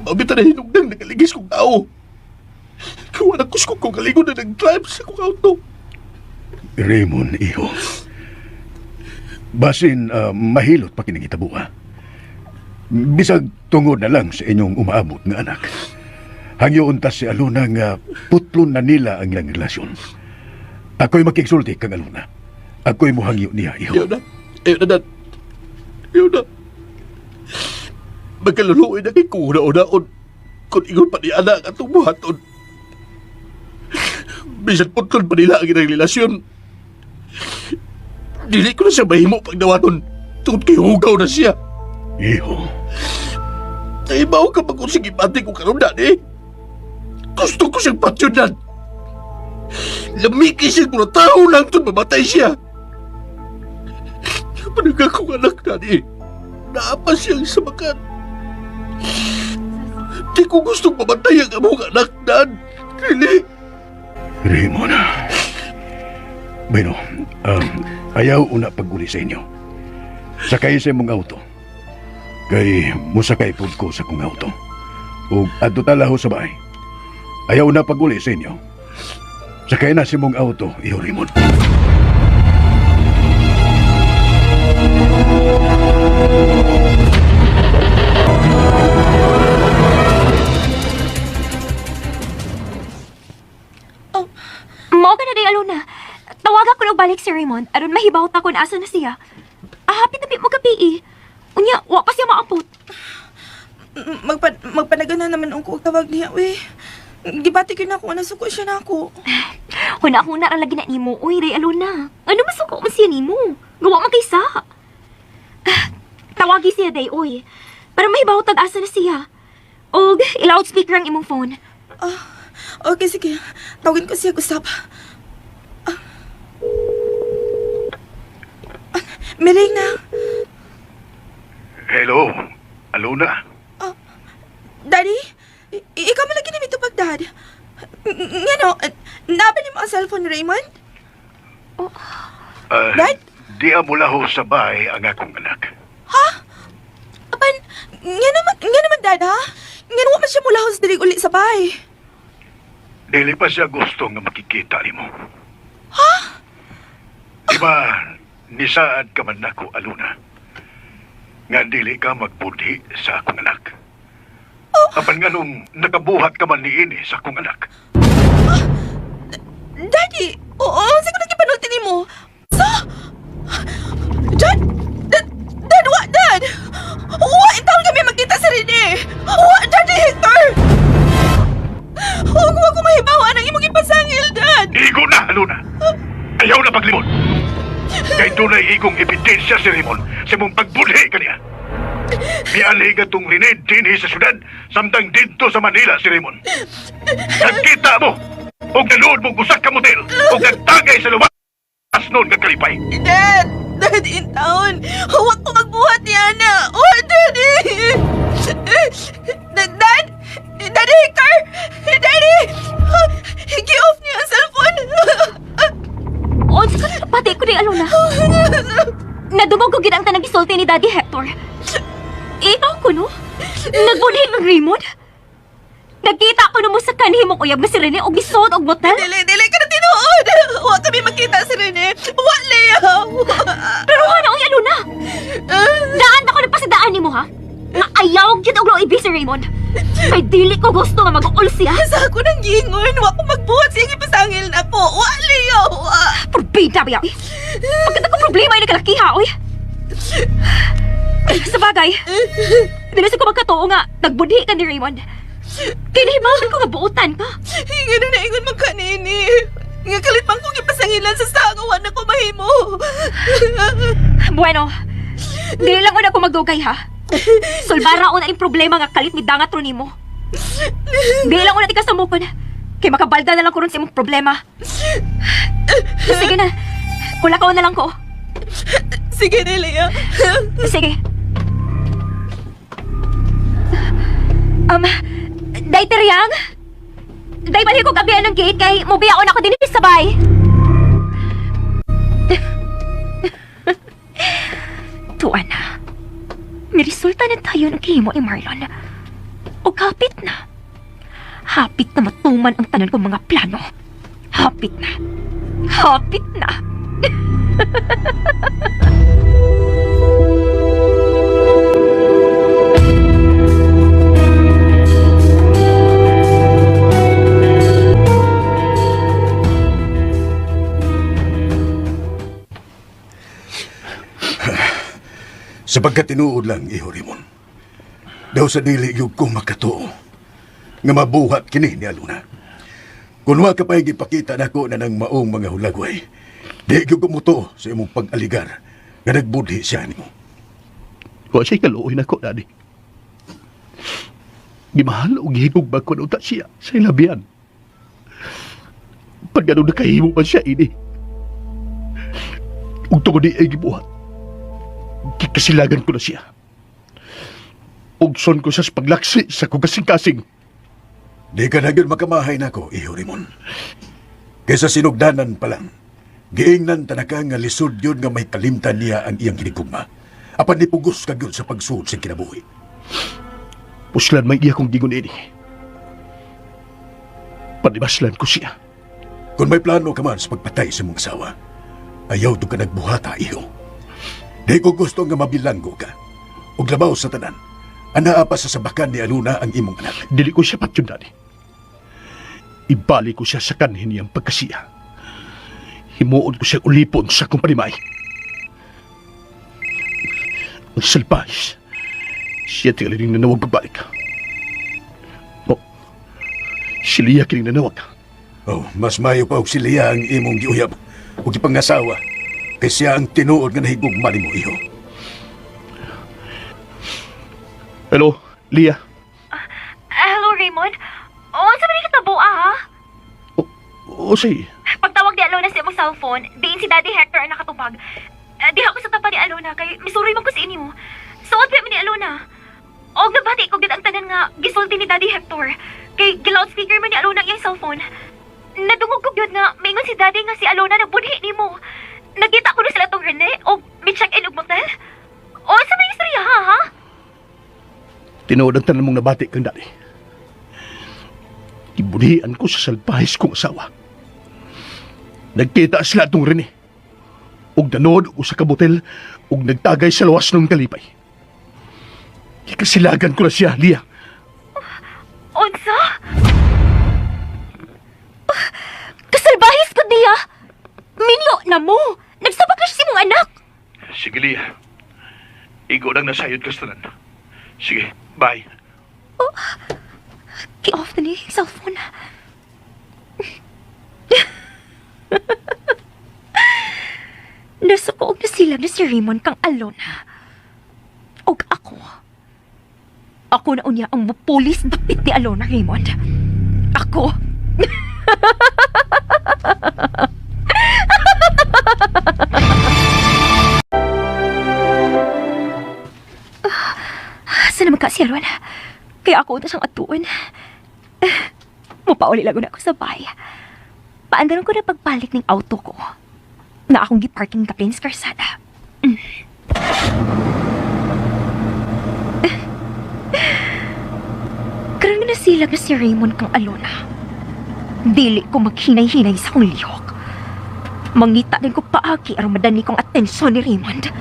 Mabitang na hinugdang nagaligis kong tao. Kuha na kuskong kong kaligo na nag-drive sa kong auto. Raymond, iho. Basin mahilot pa kinangitabo, ha? Bisag tungod na lang sa inyong umaabot nga anak. Hangyoon ta si Aluna nga putlon na nila ang ilang relasyon. Ako'y makigsulti kang Aluna. Ako'y muhangyo niya, iho. Ayaw na. Ayaw na, Dad. Ayaw na. Magkaluluoy na kay kung una-unaon. Kung ingon pa ni anak atong buhaton. Bisan putlon pa nila ang ilang relasyon. Dili ko na siya mahimo pagdawaton tungod kay hugaw na siya. Iho. Naibaw ka pag kung sige pati ko karon dani. Gusto ko siyang patyunan. Lamiki siya kung tao lang tun mamatay siya. Panag akong anak dani. Naapa siyang samakan. Di ko gustong mamatay ang among anak dan. Dili. Raymond. Bueno, ayaw una pag-uli sa inyo. Sakay sa imong auto. Kay musakay pud ko sa kong auto. Ug adto talaho sa bahay. Ayaw na pag-uli sa inyo. Sakay na sa imong auto, iho Raymond. Mao ka na day, Alona. Tawagan ko na balik si Raymond aron mahibaw ta kung asa na siya. Ah, hapit na mo gabi eh. Unya, wa pa siya maabot. Magpanagan na naman ang kuog tawag niya, uy. Gibati ko na ako, nasuko siya na ako. Huna-huna ra lagi na nimo. Uy, Ray Alona. Ano masuko man siya nimo? Gawa man kaysa. Ah, tawagi siya day, uy. Para mahibaw tag asa na siya. Og i-loudspeaker ang imong phone. Ah, okay, sige. Tawagin ko siya, Gustavo. Ah. Ah, Miring na. Hello, Alona. Daddy, ikaw man lagi na mitupag, Dad. Ngano, nabali mo ang cellphone, Raymond? Dad? Di amulaho sa bahay ang akong anak. Ha? Apan, nga naman, Dad, ha? Nga naman siya mula sa diri uli sa bahay. Dili pa siya gusto nga makikita nimo. Ha? Di ba, nisaad ka man nako, Aluna? Nga dili ka magbudhi sa akong anak. Apan nga nung nakabuhat ka man niini sa akong anak. Daddy, oo, sige ko nagkipanulti nimo. So, Dad, Dad, Dad, wa, Dad! Wa, in taon kami magkita sa Rene! Wa, Daddy Hector! Huwag wa ko mahibawan ang imong ipasangil, Dad! Igo na, Aluna! Ayaw na paglimon! Kay dunay igong ebidensya si Raymond sa imong pagbudhi kaniya. Mialhi ka tong Rene dinhi sa syudad samtang didto sa Manila si Raymond. Nagkita mo og naluod mo usa ka motel og nagtagay sa luwas noon nga kalipay. Dad! Dad, in town! Huwag ko magbuhat ni Ana! Oh, Daddy! Dad! Dad! Daddy Hector! Daddy! Gi-off niya ang cellphone! Unsa ka pati ko day, Alona. Nadungog ko gid ang tanang gisulti ni Daddy Hector. Ikaw ko no? Nagbudhi ng Raymond? Nagkita ko na mo sa kanhimong uyab nga si Rene og gisuot og motel? Dili, dili ka na tinuod! Huwag kami magkita si Rene! Wa, Lea! Pero ano ang Alona? Daan ako na pasidaan nimo ha? Nga ayaw gyud og loibi si Raymond. Kay dili ko gusto nga mag-uul siya. Sa ako nang giingon, wa ko magbuhat siyang ipasangil na po. Wa, Leo! Wa! Porbida ba yaw? Pagkata ko problema ay nagkalakiha, oy. Sa bagay, dili sa ko magkatuo nga nagbudhi ka ni Raymond. Kinahimawan ko nga buotan ka. Nga na ingon man kanini. Nga kalit man kong ipasangilan sa sangawan na ko mahimo. Bueno, dili lang una ko magdugay ha. Sulbara una yung problema nga kalit ni dangat ron nimo. Dili lang una ti kasamukon. Kay makabalda na lang ko ron sa imong problema. Sige na, kulakaw na lang ko. Sige na, Lea. Sige. Day Teriang? Day balik ko gabihan ng gate kay mubiyaon ako din sabay. Tuan na. May resulta na tayo ng kimo ni Marlon. O kapit na. Hapit na matuman ang tanan kong mga plano. Hapit na. Hapit na. Sapagkat tinuod lang, iho Raymond. Daw sa dili yug ko makatuo nga mabuhat kini ni Aluna. Kung wa ka pa'y gipakita nako na ng maong mga hulagway, di gyud ko mutuo sa imong pag-aligar nga nagbudhi siya nimo. Wa siya kaluoy nako, Daddy. Gimahal o gihigugma ko na unta siya sa ilabian. Pag ganun nakahimo man siya ini. Ug tungod di ay gibuhat, kikasilagan ko na siya. Ugson ko siya sa paglaksi sa kong kasing-kasing. Di ka na gyud makamahay nako, iho Raymond. Kaysa sinugdanan pa lang, giingnan tanaka nga lisod yun nga may kalimtan niya ang iyang hinigugma. Apan nipugos ka gyud sa pagsuod sa kinabuhi. Puslan may iya kong gingon ini. Panibaslan ko siya. Kung may plano ka man sa pagpatay sa mong asawa, ayaw to ka nagbuhata, iho. Di ko gusto nga mabilanggo ka. Ug labaw sa tanan, anaa pa sa sabakan ni Aluna ang imong anak. Dili ko siya patyon, Daddy. Ibali ko siya sa kanhin niyang pagkasiya. Himuon ko siya ulipon sa akong panimay. Ang salpahis, siya tingali ring nanawag pagbalik. Oh, si Lia kining nanawag. Oh, mas mayo pa og si Lia ang imong giuyab ug gipangasawa kay siya ang tinuod nga nahigugma nimo, iho. Hello, Lia. Hello, Raymond. O, unsa man ni katabo, ah, ha? O, say, Pagtawag ni Alona sa imong cellphone, diin si Daddy Hector ang nakatubag. Diha ko sa tapa ni Alona kay misuroy man ko sa inyo. Suot pa man ni Alona. Og nabati ko gid ang tanan nga gisulti ni Daddy Hector. Kay gi-loudspeaker man ni Alona ang iyang cellphone. Nadungog ko gyud nga maingon si Daddy nga si Alona nagbudhi nimo. Nakita ko na sila tong Rene og mi check-in og motel. O sa may istorya ha, ha? Tinuod ang tanan mong nabati kang Daddy. Ibunian ko sa salpahis kong asawa. Nagkita sila atong Rene. Ug nanood og usa ka motel ug nagtagay sa lawas ng kalipay. Gikasilagan ko na siya, Lia. Unsa? Kasalbahis ko niya. Minyo na mo. Nagsabak na siya sa imong anak. Sige, Lia. Igo lang nasayod ka sa tanan. Sige, bye. Oh, ki-off na ni cellphone. Nasuko og nasilag na si Raymond kang Alona. Og ako. Ako na unya ang mupulis dapit ni Alona, Raymond. Ako. Saan naman ka si Aaron? Kaya ako na siyang atuon. Mupauli lang na ako sa bahay. Paandaron ko na pagbalik ng auto ko. Na akong giparking kapin sa karsada. Karon nga nasilag na si Raymond kang Alona. Dili ko maghinay-hinay sa akong lihok. Mangita din ko paagi aron madani kong atensyon ni Raymond.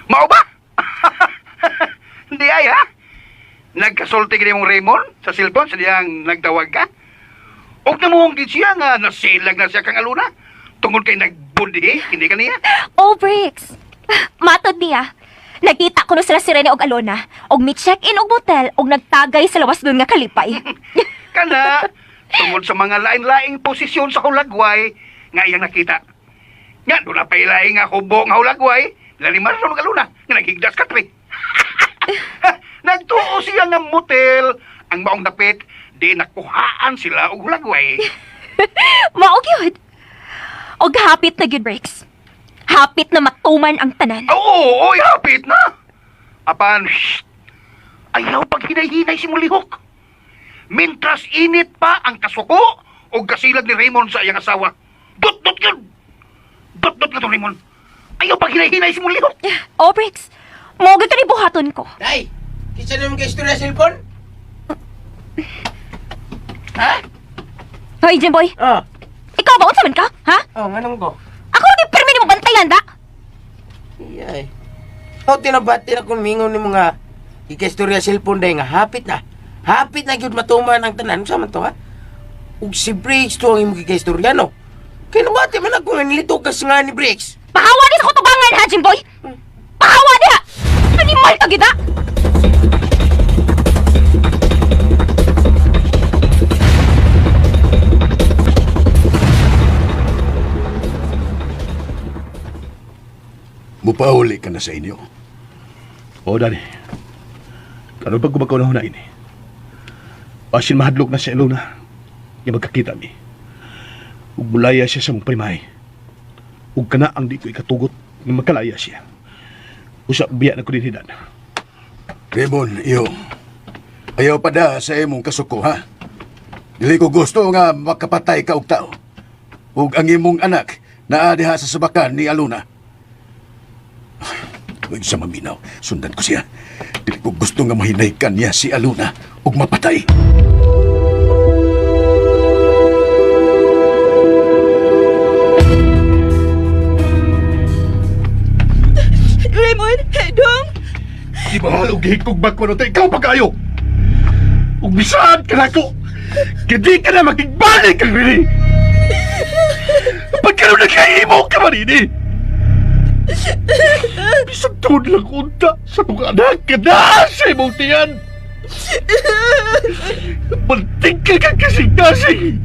Mao ba? Hindi ay ha? Nagkasulti ka mong Raymond sa cellphone sa diyang nagtawag ka? Og namuhong gid siya nga nasilag na siya kang Aluna tungod kay nagbudhi, hindi ka niya. Oh, Bricks! Matod niya. Nakita ko no sila si Rene og Alona, og mi check-in og motel, og nagtagay sa lawas nun nga kalipay. Kana tungod sa mga lain-laing posisyon sa hulagway nga iyang nakita. Nga doon na pa'y laing nga hubo nga hulagway, laliman sa mga Aluna nga naghigdas katre. Nagtuo siya nga motel, ang maong dapit, di nakuhaan sila og hulagway. Mao gyud. Og hapit na gyud, Bricks. Hapit na matuman ang tanan. Oo, oy, hapit na. Apan, shh, ayaw pag hinay-hinay si Mulihok. Mintras init pa ang kasuko o kasilag ni Raymond sa iyang asawa. Dot-dot yun! Dot-dot na to, Raymond. Ayaw pag hinay-hinay si Mulihok. Oh, Bricks. Mo gyud ni buhaton ko. Day, kinsa naman kay istorya cellphone? Ha? Hoy, Jimboy. Oh. Ikaw ba unsa man ka? Ha? Oh, nganong ko? Ako lagi pirmi nimo bantayan da. Iyay. Oh, tinabati na kung mingon ni mga ikaistorya cellphone day nga hapit na. Hapit na gyud matuman ang tanan. Unsa man to ha? Ug si Briggs to ang imong gikaistorya, no? Kaya nabati man ako nga nilito ka sa nga ni Briggs. Pahawa di sa kutubangan ha, Jimboy! Pahawa diha! Animal ka gida! Mupauli ka na sa inyo. Oo, Dani. Karon pag kumakaw na hunain eh. Basin mahadlok na si Aluna. Nga magkakita mi. Ug mulaya siya sa mong primay. Ug kana ang di ko ikatugot nga magkalaya siya. Usa biya na ko din hidan. Raymond, iyo. Ayaw pa da sa imong kasuko, ha? Dili ko gusto nga makapatay ka og tao. Ug ang imong anak naa diha sa subakan ni Aluna. Huwag sa maminaw, sundan ko siya. Dili ko gusto nga mahinay niya si Aluna ug mapatay. Raymond, Dong! Di ba og gihigkog bag ko ikaw pa kayo. Ug bisan ka nako. Kay di ka na makigbalik kang Rini. Pagkaroon na kahimo ka man ini. Bisag tuod lang unta sa kong anak ka na sa imong tiyan. Banting ka kang kasing-kasing.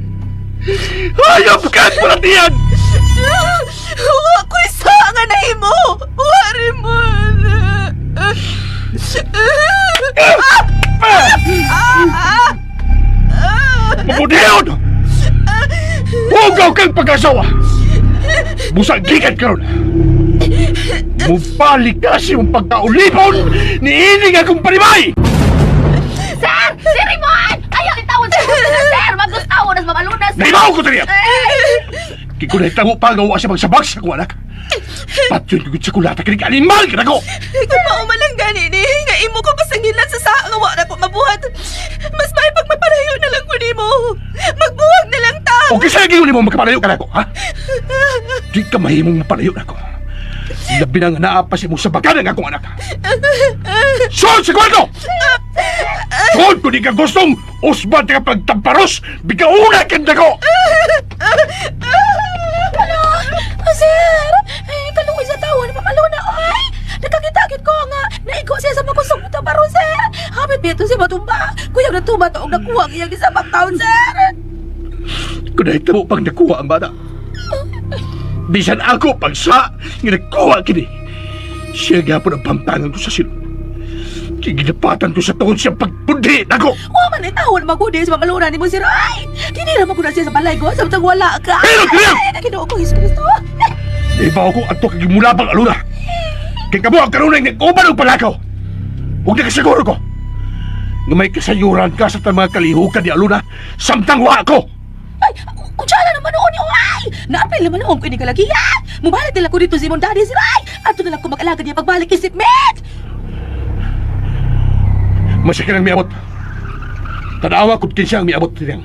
Hayop ka at palatian! Wa ko'y nga nahimo! Wa, Raymond! Mabudiyon! Hugaw kang pag-asawa! Busa gikan karon. Mubalik ka sa imong pagkaulipon ni ining akong panimay! Sir! Si Raymond! Ayaw itawon sa gusto na, sir! Magustawo na sa mamaluna, sir! Naibaw ko taniya! Kikun na pa nga wa siya magsabak sa akong anak. Patyon ko sa kulata kinig animal ka nako! Kung maumalang gani ni, nga imo ko pasangilan sa saa nga wa na ko mabuhat. Mas may pagmapalayo na lang ko nimo. Magbuwag na lang ta. O kinsa lagi mo makapalayo ka nako, ha? Di ka mahimong mapalayo nako. Labi na nga naa pa sa imong sabakan ang akong anak. Sulod sa kwarto! Sulod kung di ka gustong usbad ka pagtamparos, bigauna ka nako! Hala! Sir! Eh, kaluoy sa tawo ni Mamaluna, oy! Nakakita-kit ko nga naigo siya sa makusog na baro, sir! Hapit bito si matumba! Kuyang natumba to og nakuha ang iyang isabang taon, sir! Kung mo pang nakuha ang bata. Bisan ako pagsa nga nakuha kini. Siya gapon ang pampangan ko sa silong. Kigidapatan ko sa tuhod siyang pagpundhi nako. Wa man ay tawo na magudi sa Mamaluna ni mo, sir! Ay! Dinira mo ko na siya sa balay ko samtang wala ka! Pero, pero! Ay, Ginoo ko, Hesus Kristo! Ibaw ko ato kag mulabang aluna. Kay kamo ang kanunay nag-uban og palakaw. Ug nakasiguro ko nga may kasayuran ka sa tanang mga kalihukan ni Aluna samtang wa ko. Ay, kutsara naman noon ni Ay! Naapil naman noon ko ini kalagian! Mubalik nila ko dito si imong daddy, sir! Ay! Ato na lang ko mag-alaga niya pagbalik isip, met! Masya ka nang miabot. Tanawa kung kinsa ang miabot niyang.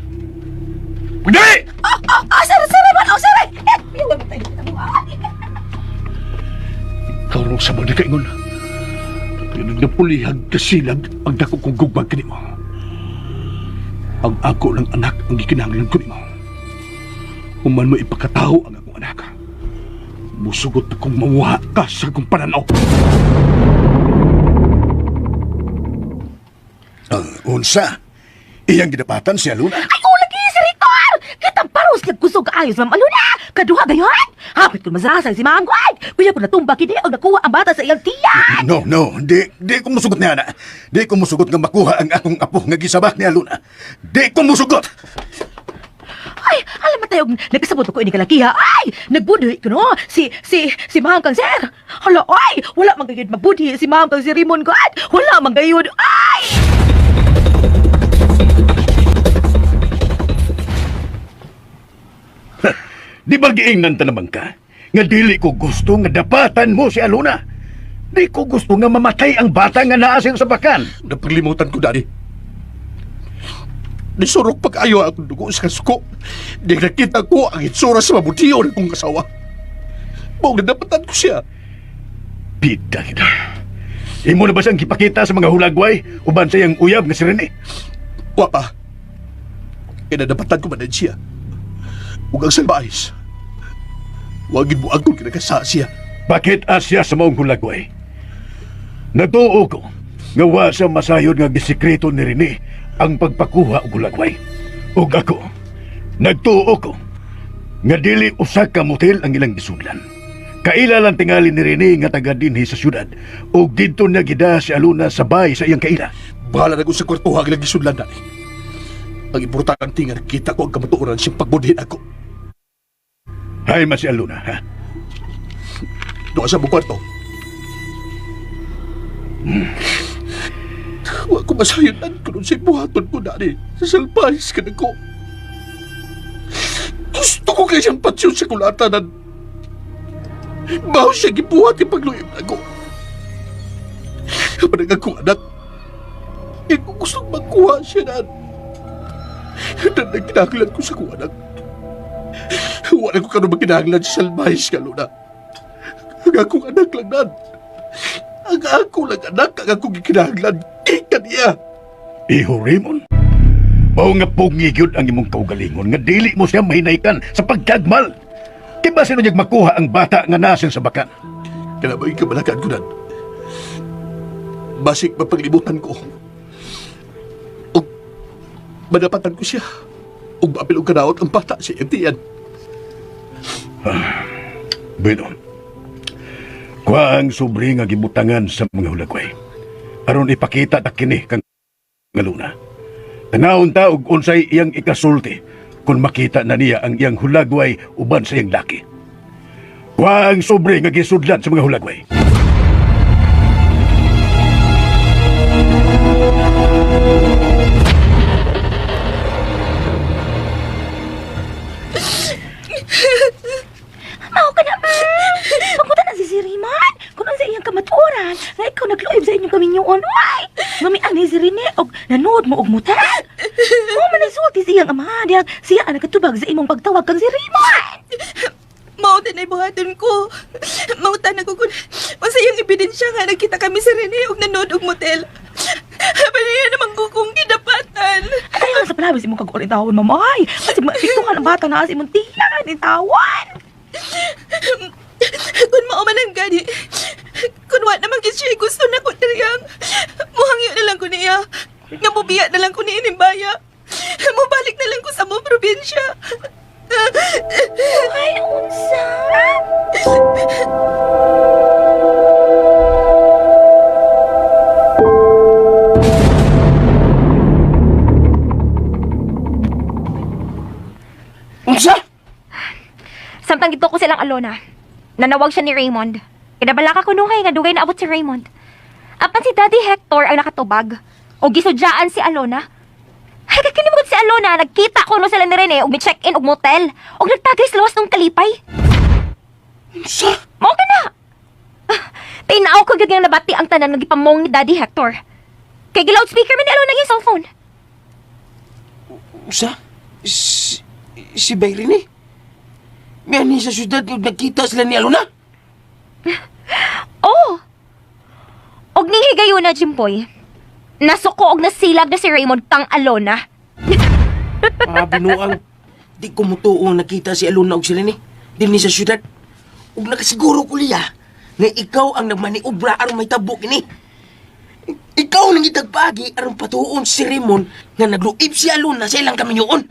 Pagdali! Oh, oh, oh, sir, sir, Raymond! Oh, sir! Eh, yawa tayo. Ikaw rong sa mga nakaingon. Napulihag kasilag ang dako kong gugmag kanimo. Ang ako lang anak ang gikinahanglan ko nimo. Human mo ipakataho ang akong anak. Musugot akong mamuha ka sa akong pananaw. Unsa? Iyang gidapatan si Aluna. Ay, oh, lagi, si Ritor! Kitang paros nagkusog ayos, Ma'am Aluna! Kaduha gayon! Hapit ko masasal si Ma'am Guay! Kuya ko natumba kini ang nakuha ang bata sa iyang tiyan! No, no, di ko musugot niya na. Di ko musugot nga makuha ang akong apo nga gisabak ni Aluna. Di ko musugot. Ay, alam mo tayo, nagkasabot ko ini kalakiha. Ay, nagbudhi ko no. Si Ma'am kang sir. Hala, ay, wala man gayud mabudhi si Ma'am kang si Raymond ko. Ay, wala man gayud. Ay! Di ba giingnan ta naman ka? Nga dili ko gusto nga dapatan mo si Aluna. Di ko gusto nga mamatay ang bata nga naa siyang sabakan. Napaglimutan ko, Daddy. Nisurok pag-ayo akong dugo sa kasuko. Di nakita ko ang itsura sa mabutiyon akong kasawa. Mao nga napatan ko siya. Bida kita. Imo na ba siyang gipakita sa mga hulagway uban sa iyang uyab nga si Rene? Wa pa. Kaya nadapatan ko man siya. Ug ang salbays. Wagin mo akong kinakasa siya. Bakit asya sa maong hulagway? Natuo ko nga wa sa masayod nga gisikreto ni Rene ang pagpakuha og hulagway. Ug ako, nagtuo ko nga dili usa ka motel ang ilang gisudlan. Kaila lang tingali ni Rene nga taga dinhi sa syudad ug didto niya gida si Aluna sa bay sa iyang kaila. Bahala na ko sa kwartuha ang ilang gisudlan dani. Ang importante nga nakita ko ang kamatuoran siyang pagbudhin ako. Hay ma si Aluna, ha? Doon sa mong kwarto. Wa ko masayonan kung unsay buhaton ko dani. Sa salbahis ka na ko. Gusto ko kay siyang patsyon sa kulatanan. Baho siya gibuhat yung pagluib na ko. Manang akong anak. Ikaw gustong magkuha siya na. Dan nagkinahanglan ko sa akong anak. Wala ko karon magkinahanglan sa salbahis ka, Luna. Ang akong anak lang nan. Ang ako lang anak, ang akong gikinahanglan. Kika niya. Iho Raymond, mao nga pungi gyud ang imong kaugalingon nga dili mo siya mahinaykan sa pagkagmal. Kay basin unyag makuha ang bata nga nasing sa bakan. Kaya ba ikabalakan ko nan? Basik mapaglibutan ko. O madapatan ko siya. Ug maapil og kanaot ang bata sa iyang tiyan. Bueno, kuha ang sobre nga gibutangan sa mga hulagway. Aron ipakita ta kini kang Aluna. Tanawon ta og unsay iyang ikasulti kung makita na niya ang iyang hulagway uban sa iyang laki. Kuha ang sobre nga gisudlan sa mga hulagway. Mao ka na, ma'am. Pagpunta na si Raymond. Kung unsa iyang kamatuoran, nga ikaw nagluib sa inyong kaminyoon. Ay! Mami ani si Rene og nanood mo og motel. Mo man ang sulti sa iyang amahan diyang siya ang nakatubag sa imong pagtawag kang si Raymond. Mao din ay buhaton ko. Mauta na ko kung unsa iyang ebidensya nga nagkita kami sa Rene og nanood og motel. Paniya naman ko kung gidapatan. Ay, sa palabis imong kag tawon, ma'am. Ay, kasi maepektuhan ang bata na sa imong tiyan, tawon. Kung mao man ang gani, kung wa naman gid siya gusto na ko diriyang, muhangyo na lang ko niya. Nga mubiya na lang ko ni Inimbaya. Mubalik na lang ko sa mong probinsya. Ay, unsa? Unsa? Samtang dito ko silang Alona. Nanawag siya ni Raymond. Kinabalaka ko nuhay nga dugay naabot si Raymond. Apan si Daddy Hector ang nakatubag. O gisudyaan si Alona. Ay, kakinimugod si Alona. Nagkita ko no sila ni Rene og mi-check-in og motel. Og nagtagay sa lawas ng kalipay. Unsa? Mao ka na. Tinaw ko gyud nga nabati ang tanan nga gipamong ni Daddy Hector. Kay gi-loudspeaker man ni Alona ang cellphone. Unsa? Si Bay Rene? Miani sa syudad ug nagkita sila ni Alona? Oh! Og ning higayuna, Jimboy. Nasuko og nasilag na si Raymond kang Alona. Ah, binuang. Di ko mutuo nakita si Alona og sila ni. Dinhi sa syudad. Ug nakasiguro ko liya nga ikaw ang nagmaniobra aron may tabo kini. Ikaw nang gitagbagi aron patuon si Raymond nga nagluib si Alona sa ilang kaminyoon.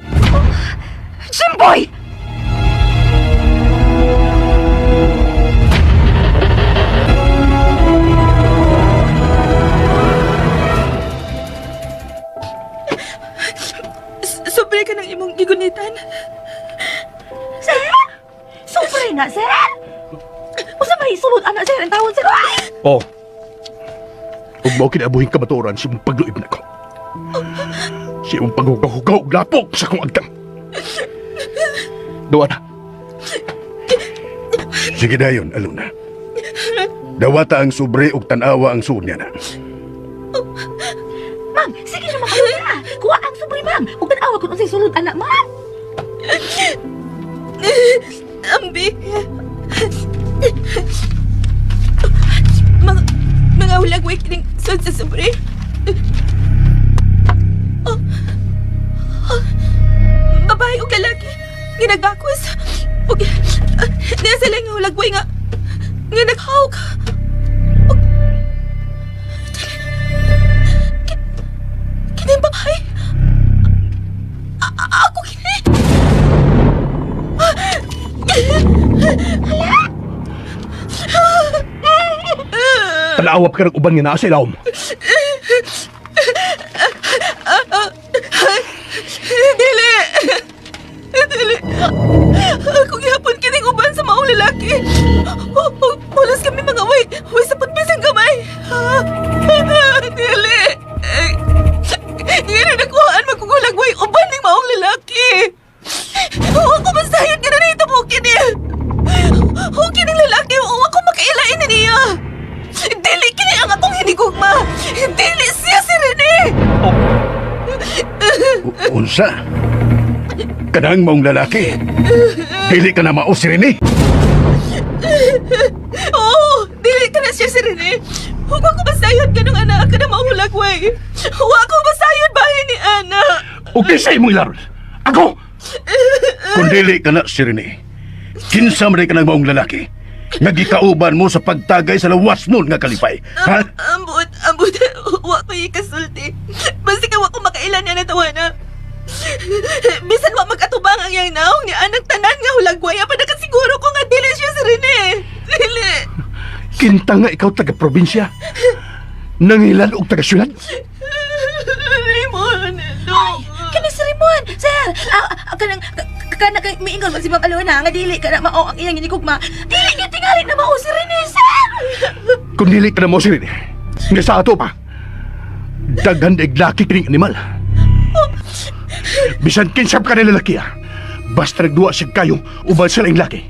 Jimboy! Sobre ka ng imong gigunitan. Sir? Sobre na, sir? Unsa may sulod ana, sir? Ang tawon, sir? Ay! Oh. Ug mao kinabuhing kamatuoran sa imong pagluib nako. Sa imong paghugaw-hugaw og lapok sa akong agtang. Duwa na. Sige dayon, Aluna. Dawata ang sobre ug tan-awa ang suod niya na. Ma'am, sige na ma'am, Aluna. Kuha ang sobre, ma'am. Ug tan-awa kung unsay sulod ana, ma'am. Ambi. Mga hulagway kining sud sa sobre. Oh. Oh. Ginagakos. Ug niya sila nga hulagway nga nga naghawk. Ug kining babae. Ako kini. Tanawap ka ng uban nga naa sa ilawom. Dili! Dili! Ako gihapon kining uban sa maong lalaki. Pulos kami mga way. Way sa pagbisang gamay. Dili! Ngayon na nakuhaan magkugulagway uban ng maong lalaki. Huwag ko masayod ka na nito mo kini. Huwag kining lalaki. Huwag ko makailain na niya. Dili kini ang akong hinigugma. Dili siya si Rene. Unsa? Kanang maong lalaki. Dili ka na mao si Rene. Oo, dili ka na siya si Rene. Huwag ko masayod ka ng anak ka na mahulagway. Huwag ko masayod bahin ni Ana. Okay sa imong ilaron. Ako! Kung dili ka na si Rene, kinsa man ka ng maong lalaki? Nga gikauban mo sa pagtagay sa lawas nun nga kalipay. Ha? Ambot, ambot. Huwag ko ikasulti. Basta ka wa ko makailan niya natawa na. Bisan wa mag-atubang ang iyang naong ni anang tanan nga hulagway. Apa nakasiguro ko nga dili siya si Rene. Dili. Kinta nga ikaw taga-probinsya. Nangilan og taga-syudad. Raymond, no. Kani si Raymond, sir. Kanang kana kay miingon man si Ma'am Alona nga dili kana mao ang iyang ginigugma. Dili gyud tingali na mao si Rene, sir. Kung dili ka na mo si Rene, nga sa ato pa, daghan og laki kining animal. Bisan kinsa pa ka na lalaki ah, basta nagduwa siya kayo uban sa laing laki.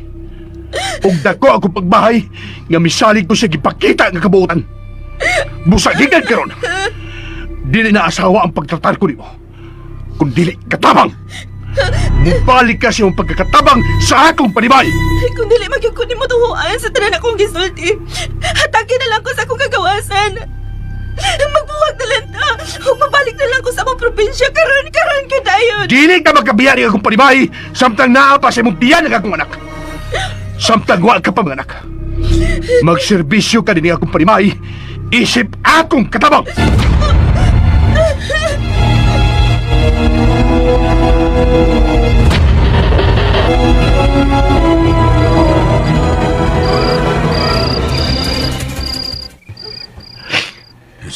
Ug dako ako pagbahay nga misalig ko siya gipakita nga kabuotan. Busa gikan karon. Dili na asawa ang pagtratar ko nimo. Kung dili katabang. Mubalik ka sa iyong pagkakatabang sa akong panibay. Kung dili magyud ko nimo tuhuan sa tanan akong gisulti, hatagin na lang ko sa akong kagawasan. Magbuwag na lang ta. Ug mabalik na lang ko sa akong probinsya karon karon gyud dayon. Dili ka magkabiya ni akong panibay samtang naa pa sa imong tiyan ang akong anak. Samtang wa ka pa mga anak. Magserbisyo ka din akong panimay, isip akong katabang.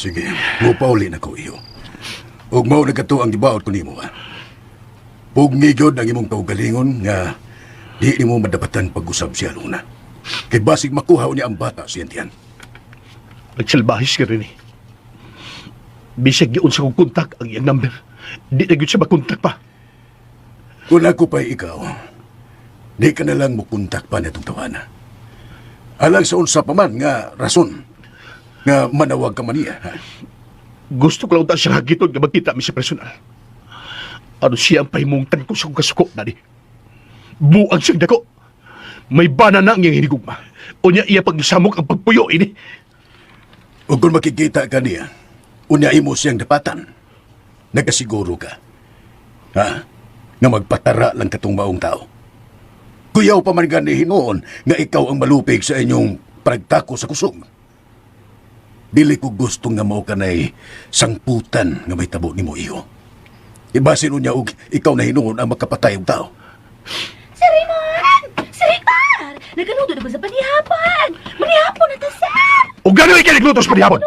Sige, mupauli na ko iyo. Ug mao na kato ang gibaot ko nimo ha. Pugni gyud ang imong kaugalingon nga di nimo madapatan pag-usab si Aluna. Kay basig makuha niya ang bata sa iyang tiyan. Nagsalbahis ka rin eh. Bisag giun sa kong kontak ang iyang number. Di na gyud siya makontak pa. Kung ako pa'y ikaw, di ka na lang mukontak pa natong tawana. Alang sa unsa pa man nga rason nga manawag ka man niya. Ha? Gusto ko lang ta siya hagiton nga magkita mi sa personal. Ano siya ang pahimungtan ko sa kong kasuko, Daddy? Buang siyang dako. May bana na ang iyang hinigugma. O niya iya pagsamok ang pagpuyo ini. Ug kung makikita ka niya, unya imo siyang dapatan. Nagasiguro ka. Ha? Nga magpatara lang katong maong tao. Kuyaw pa man gani hinuon nga ikaw ang malupig sa inyong pragtako sa kusog. Dili ko gusto nga mao kanay sangputan nga may tabo nimo iyo. Ibasin unya og ikaw na hinuon ang makapatay og tao. Sir Raymond! Sir Hector! Nagaluto na ba sa panihapon? Manihapon na ta, sir! O gano'y ikaliglutos panihapon?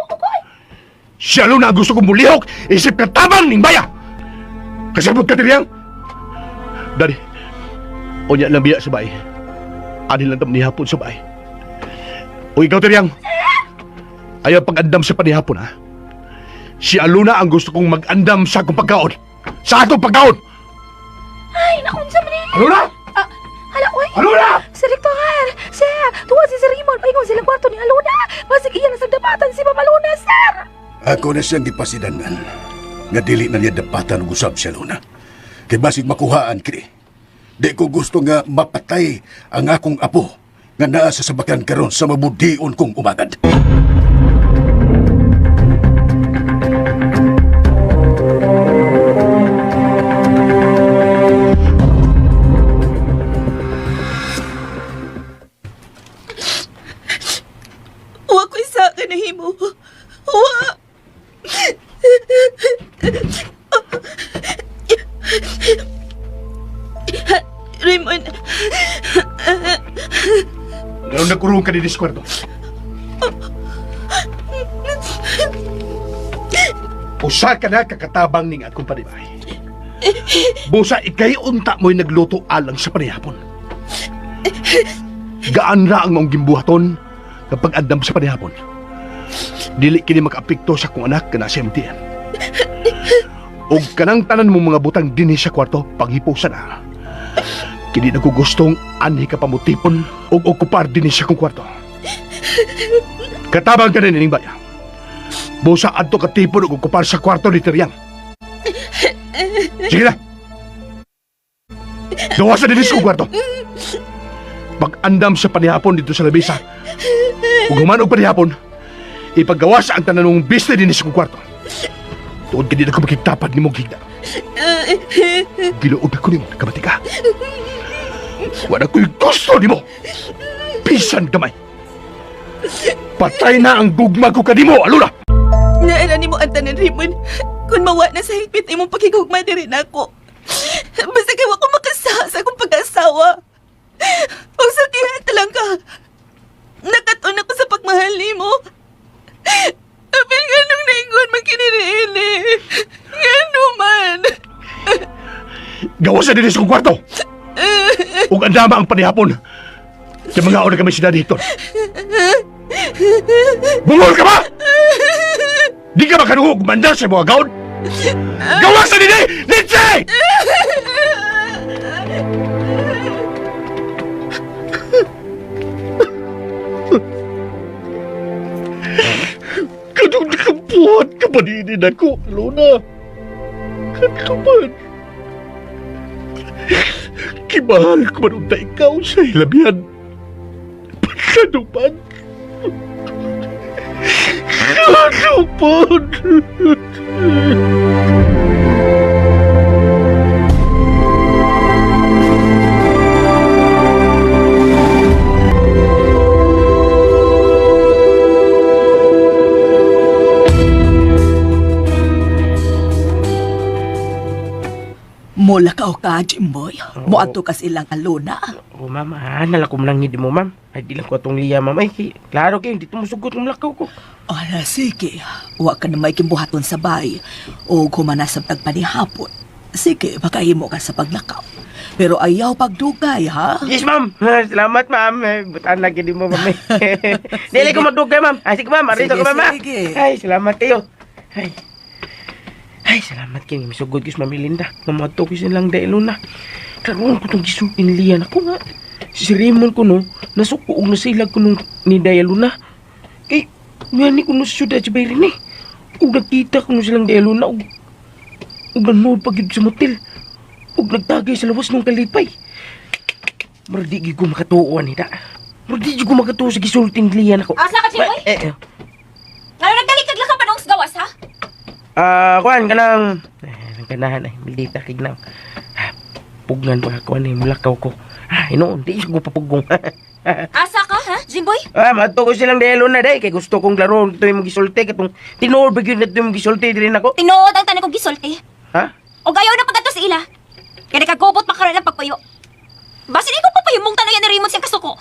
Siya lang na ang gusto kong mulihok, isip katabang ning baya! Kasabot ka tiriyang! Daddy, unya lang biya sa bahay. Ani lang tam nihapon sa bahay. O ikaw tiriyang, ayaw pag-andam sa panihapon ha. Si Aluna ang gusto kong mag-andam sa akong pagkaon. Sa atong pagkaon! Ay, nakunsa man eh! Aluna! Ah, hala, oy! Aluna! Sir Hector! Sir! Tuwa si Sir Raymond! Paingon silang kwarto ni Aluna! Basig iya na sa dapatan si Ma'am Aluna, sir! Ako na siyang gipasidangan nga dili na niya dapatan og usab siya Luna. Kay basig makuhaan kini. Di ko gusto nga mapatay ang akong apo nga naa sa sabakan karon sa mabudion kong umagad. Raymond. Ngayon nagkurong ka ni Discuerdo. Usa ka na kakatabang ning akong panibay. Busa ikay unta mo'y nagluto alang sa panihapon. Gaan ra ang maong gimbuhaton kapag andam sa panihapon. Dili kini makaapekto sa akong anak kana sa MTM. Og kanang tanan mong mga butang dinhi sa kwarto, panghipusa na. Kini nagugustong anhi ka pamutipon og okupar dinhi sa akong kwarto. Katabang ka rin ining baya. Busa adto ka tipon og okupar sa kwarto ni Teriang. Sige na. Gawa sa dinis kong kwarto. Pag-andam sa panihapon dito sa labisa. Ug human og panihapon, ipagawas ang tanan mong bisne dinhi sa kong kwarto. Tuod ka di na ko makigtapad ni mong higda. Giluod ako nimo, nagkamati ka. Wala ko'y gusto nimo. Bisan gamay. Patay na ang gugma ko kanimo, Aluna! Naara nimo ang tanan, Raymond. Kung mawa na sa higpit imong pakigugma diri nako. Basta kay wa ko makasaha sa akong pag-asawa. Og sa kihat lang ka. Nakatun ako sa pagmahal nimo. Apil nga nung naingon man kiniriili. Ngano man. Gawa sa dinis kong kwarto! Ug andama ang panihapon. Kaya mga una kami si Daddy Hector. Bungol ka ba? Di ka makanungog mandar sa mga gaon? Gawa sa dini! Lindsay! Kanong nakabuhat ka pa din ako, Luna. Katuman. Kimahal ko man unta ikaw sa hilabihan. Pagkanupan. Kanupan. Mula ka o ka, Jimboy. Moadto ka silang aluna. Oh, ma'am, ah, nala ko manang ngidi mo, ma'am. Ay, di lang ko atong liya, ma'am. Ay, klaro kayo, dito mo sugot ng lakaw ko. Ala, sige. Wa ka na may kimbuhaton sa bay. O humanasab tagpanihapon. Sige, makahimo ka sa paglakaw. Pero ayaw pagdugay, ha? Yes, ma'am. Ah, salamat, ma'am. Eh, butaan lagi di mo, ma'am. Dili ko magdugay, ma'am. Ay, sige, ma'am. Arito Sige, ko, ma'am. ah. sige. Ay, salamat kayo. Ay. Ay, salamat kayo. Misugod ko sa Ma'am Linda. Namuadto ko silang dahil na. Karoon ko itong gisutin liyan. Ako nga. Si Raymond ko, no, nasuko og nasilag ko nung ni Dayaluna. Kay, nga ni ko no sa syudad sa Bayrin eh. Ug nagkita ko no silang Dayaluna. Ug, ug nanood pa gyud sa motel. Ug nagtagay sa lawas nung kalipay. Mardi gyud ko makatuo ani da. Mardi gyud ko makatuo sa gisulting liyan ako. Asa ka, Jimboy? Eh, eh. Ngano nagdalikag lang ka pa noong gawas, ha? Ah, kuan kanang eh, ang ganahan ay milita kignaw. Ah, pugnan pa ako ani mulakaw ko. Ah, hinuon di ko papugong. Asa ka, ha, Jimboy? Ah, maadto ko silang delo na day kay gusto kong laro ito yung gisulti katong tinuod ba gyud na ito yung gisulti diri nako. Tinuod ang tanan kong gisulti. Ha? O gayaw na pagkato sa ila. Kaya nakagobot pa karon ang pagpuyo. Basin ikaw pa pahimong tanayan ni Raymond siyang kasuko.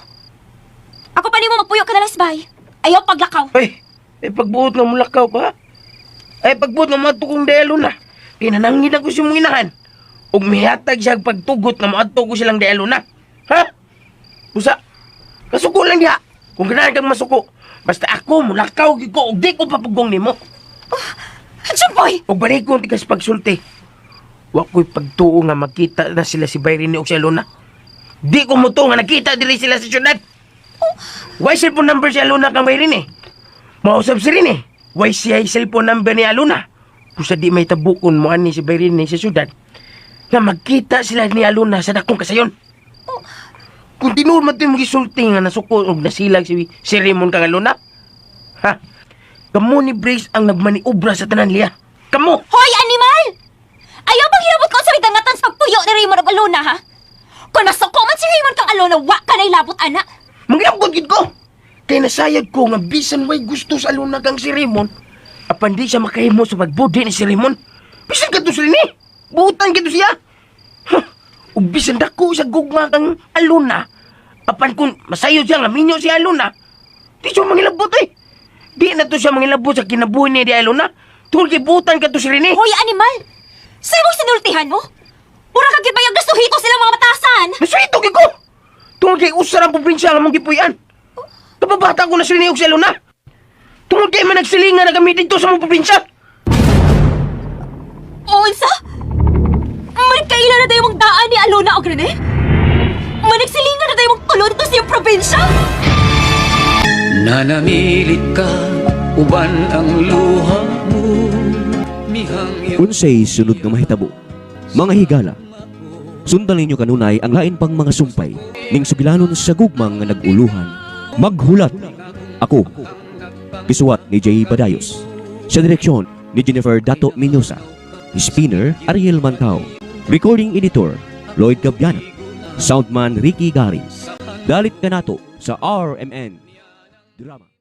Ako pa nimo magpuyo ka na lang sa bahay. Ayaw paglakaw. Ay, eh pagbuot nga mulakaw ko ha. Ay pagbuot nga moadto kong delo na. Pinanangin ako sa mong inahan. Ug mihatag siya og pagtugot nga moadto ko silang delo na. Ha? Usa, kasuko lang diha. Kung ganahan kang masuko, basta ako mulakaw gyud ko ug di ko papugong nimo. Jimboy! Ug balik ko tikas pagsulti. Wa ko'y pagtuo nga magkita na sila si Byron ug si Alona. Di ko mutuo nga nakita diri sila sa syudad. Why cellphone number si Alona kang Byron eh? Mausap si rin eh. Why siya cellphone number ni Alona? Kusa di may tabukon mo ani si Byron sa syudad. Nga magkita sila ni Alona sa dakong kasayon. Kung tinuod man ito yung magisulti nga nasuko og nasilag si Raymond kang Alona. Ha? Kamo ni Brace ang nagmaniobra sa tanan liya. Kamo! Hoy, animal! Ayaw bang hilabot ko sa dangatan sa pagpuyo ni Raymond og Alona, ha? Kung masuko man si Raymond kang Alona, wa ka na ilabot, ana. Mangyabot gid ko! Kay nasayad ko nga bisan way gusto sa Alona kang si Raymond, apan di siya makahimo sa pagbudi ni si Raymond. Bisan kadto si Rene! Buutan kadto siya! Huh. Ug bisan dako sa gugma kang Aluna. Apan kung masayo siya nga minyo si Aluna, di siya mangilabot eh. Di na to siya mangilabot sa kinabuhi niya di Aluna. Tungod kay butan ka to si Rene. Hoy, animal! Sa imong sinultihan mo? Mura ka gid bayag nasuhito silang mga batasan! Nasuhito gyud ko! Tungod kay usa ra ang probinsya nga mong gipuy-an. Kapabata ko na si Rene ug si Aluna. Tungod kay man nagsilingan na kami dito sa mong probinsya. Unsa? Managkaila na dayo mong daan ni Alona og Rene? Managsilingan na dayo mong tulo dito sa iyong probinsya? Nanamilit ka, uban ang luha mo. Mihangyo. Unsay sunod nga mahitabo? Mga higala, sundan ninyo kanunay ang lain pang mga sumpay ning sugilanon sa gugmang nga nag-uluhan. Maghulat ako. Gisuwat ni Jay Badayos. Sa direksyon ni Jennifer Dato Minosa. Spinner Ariel Mantao. Recording editor Lloyd Gabiana. Soundman Ricky Gari. Dalit kanato sa RMN Drama.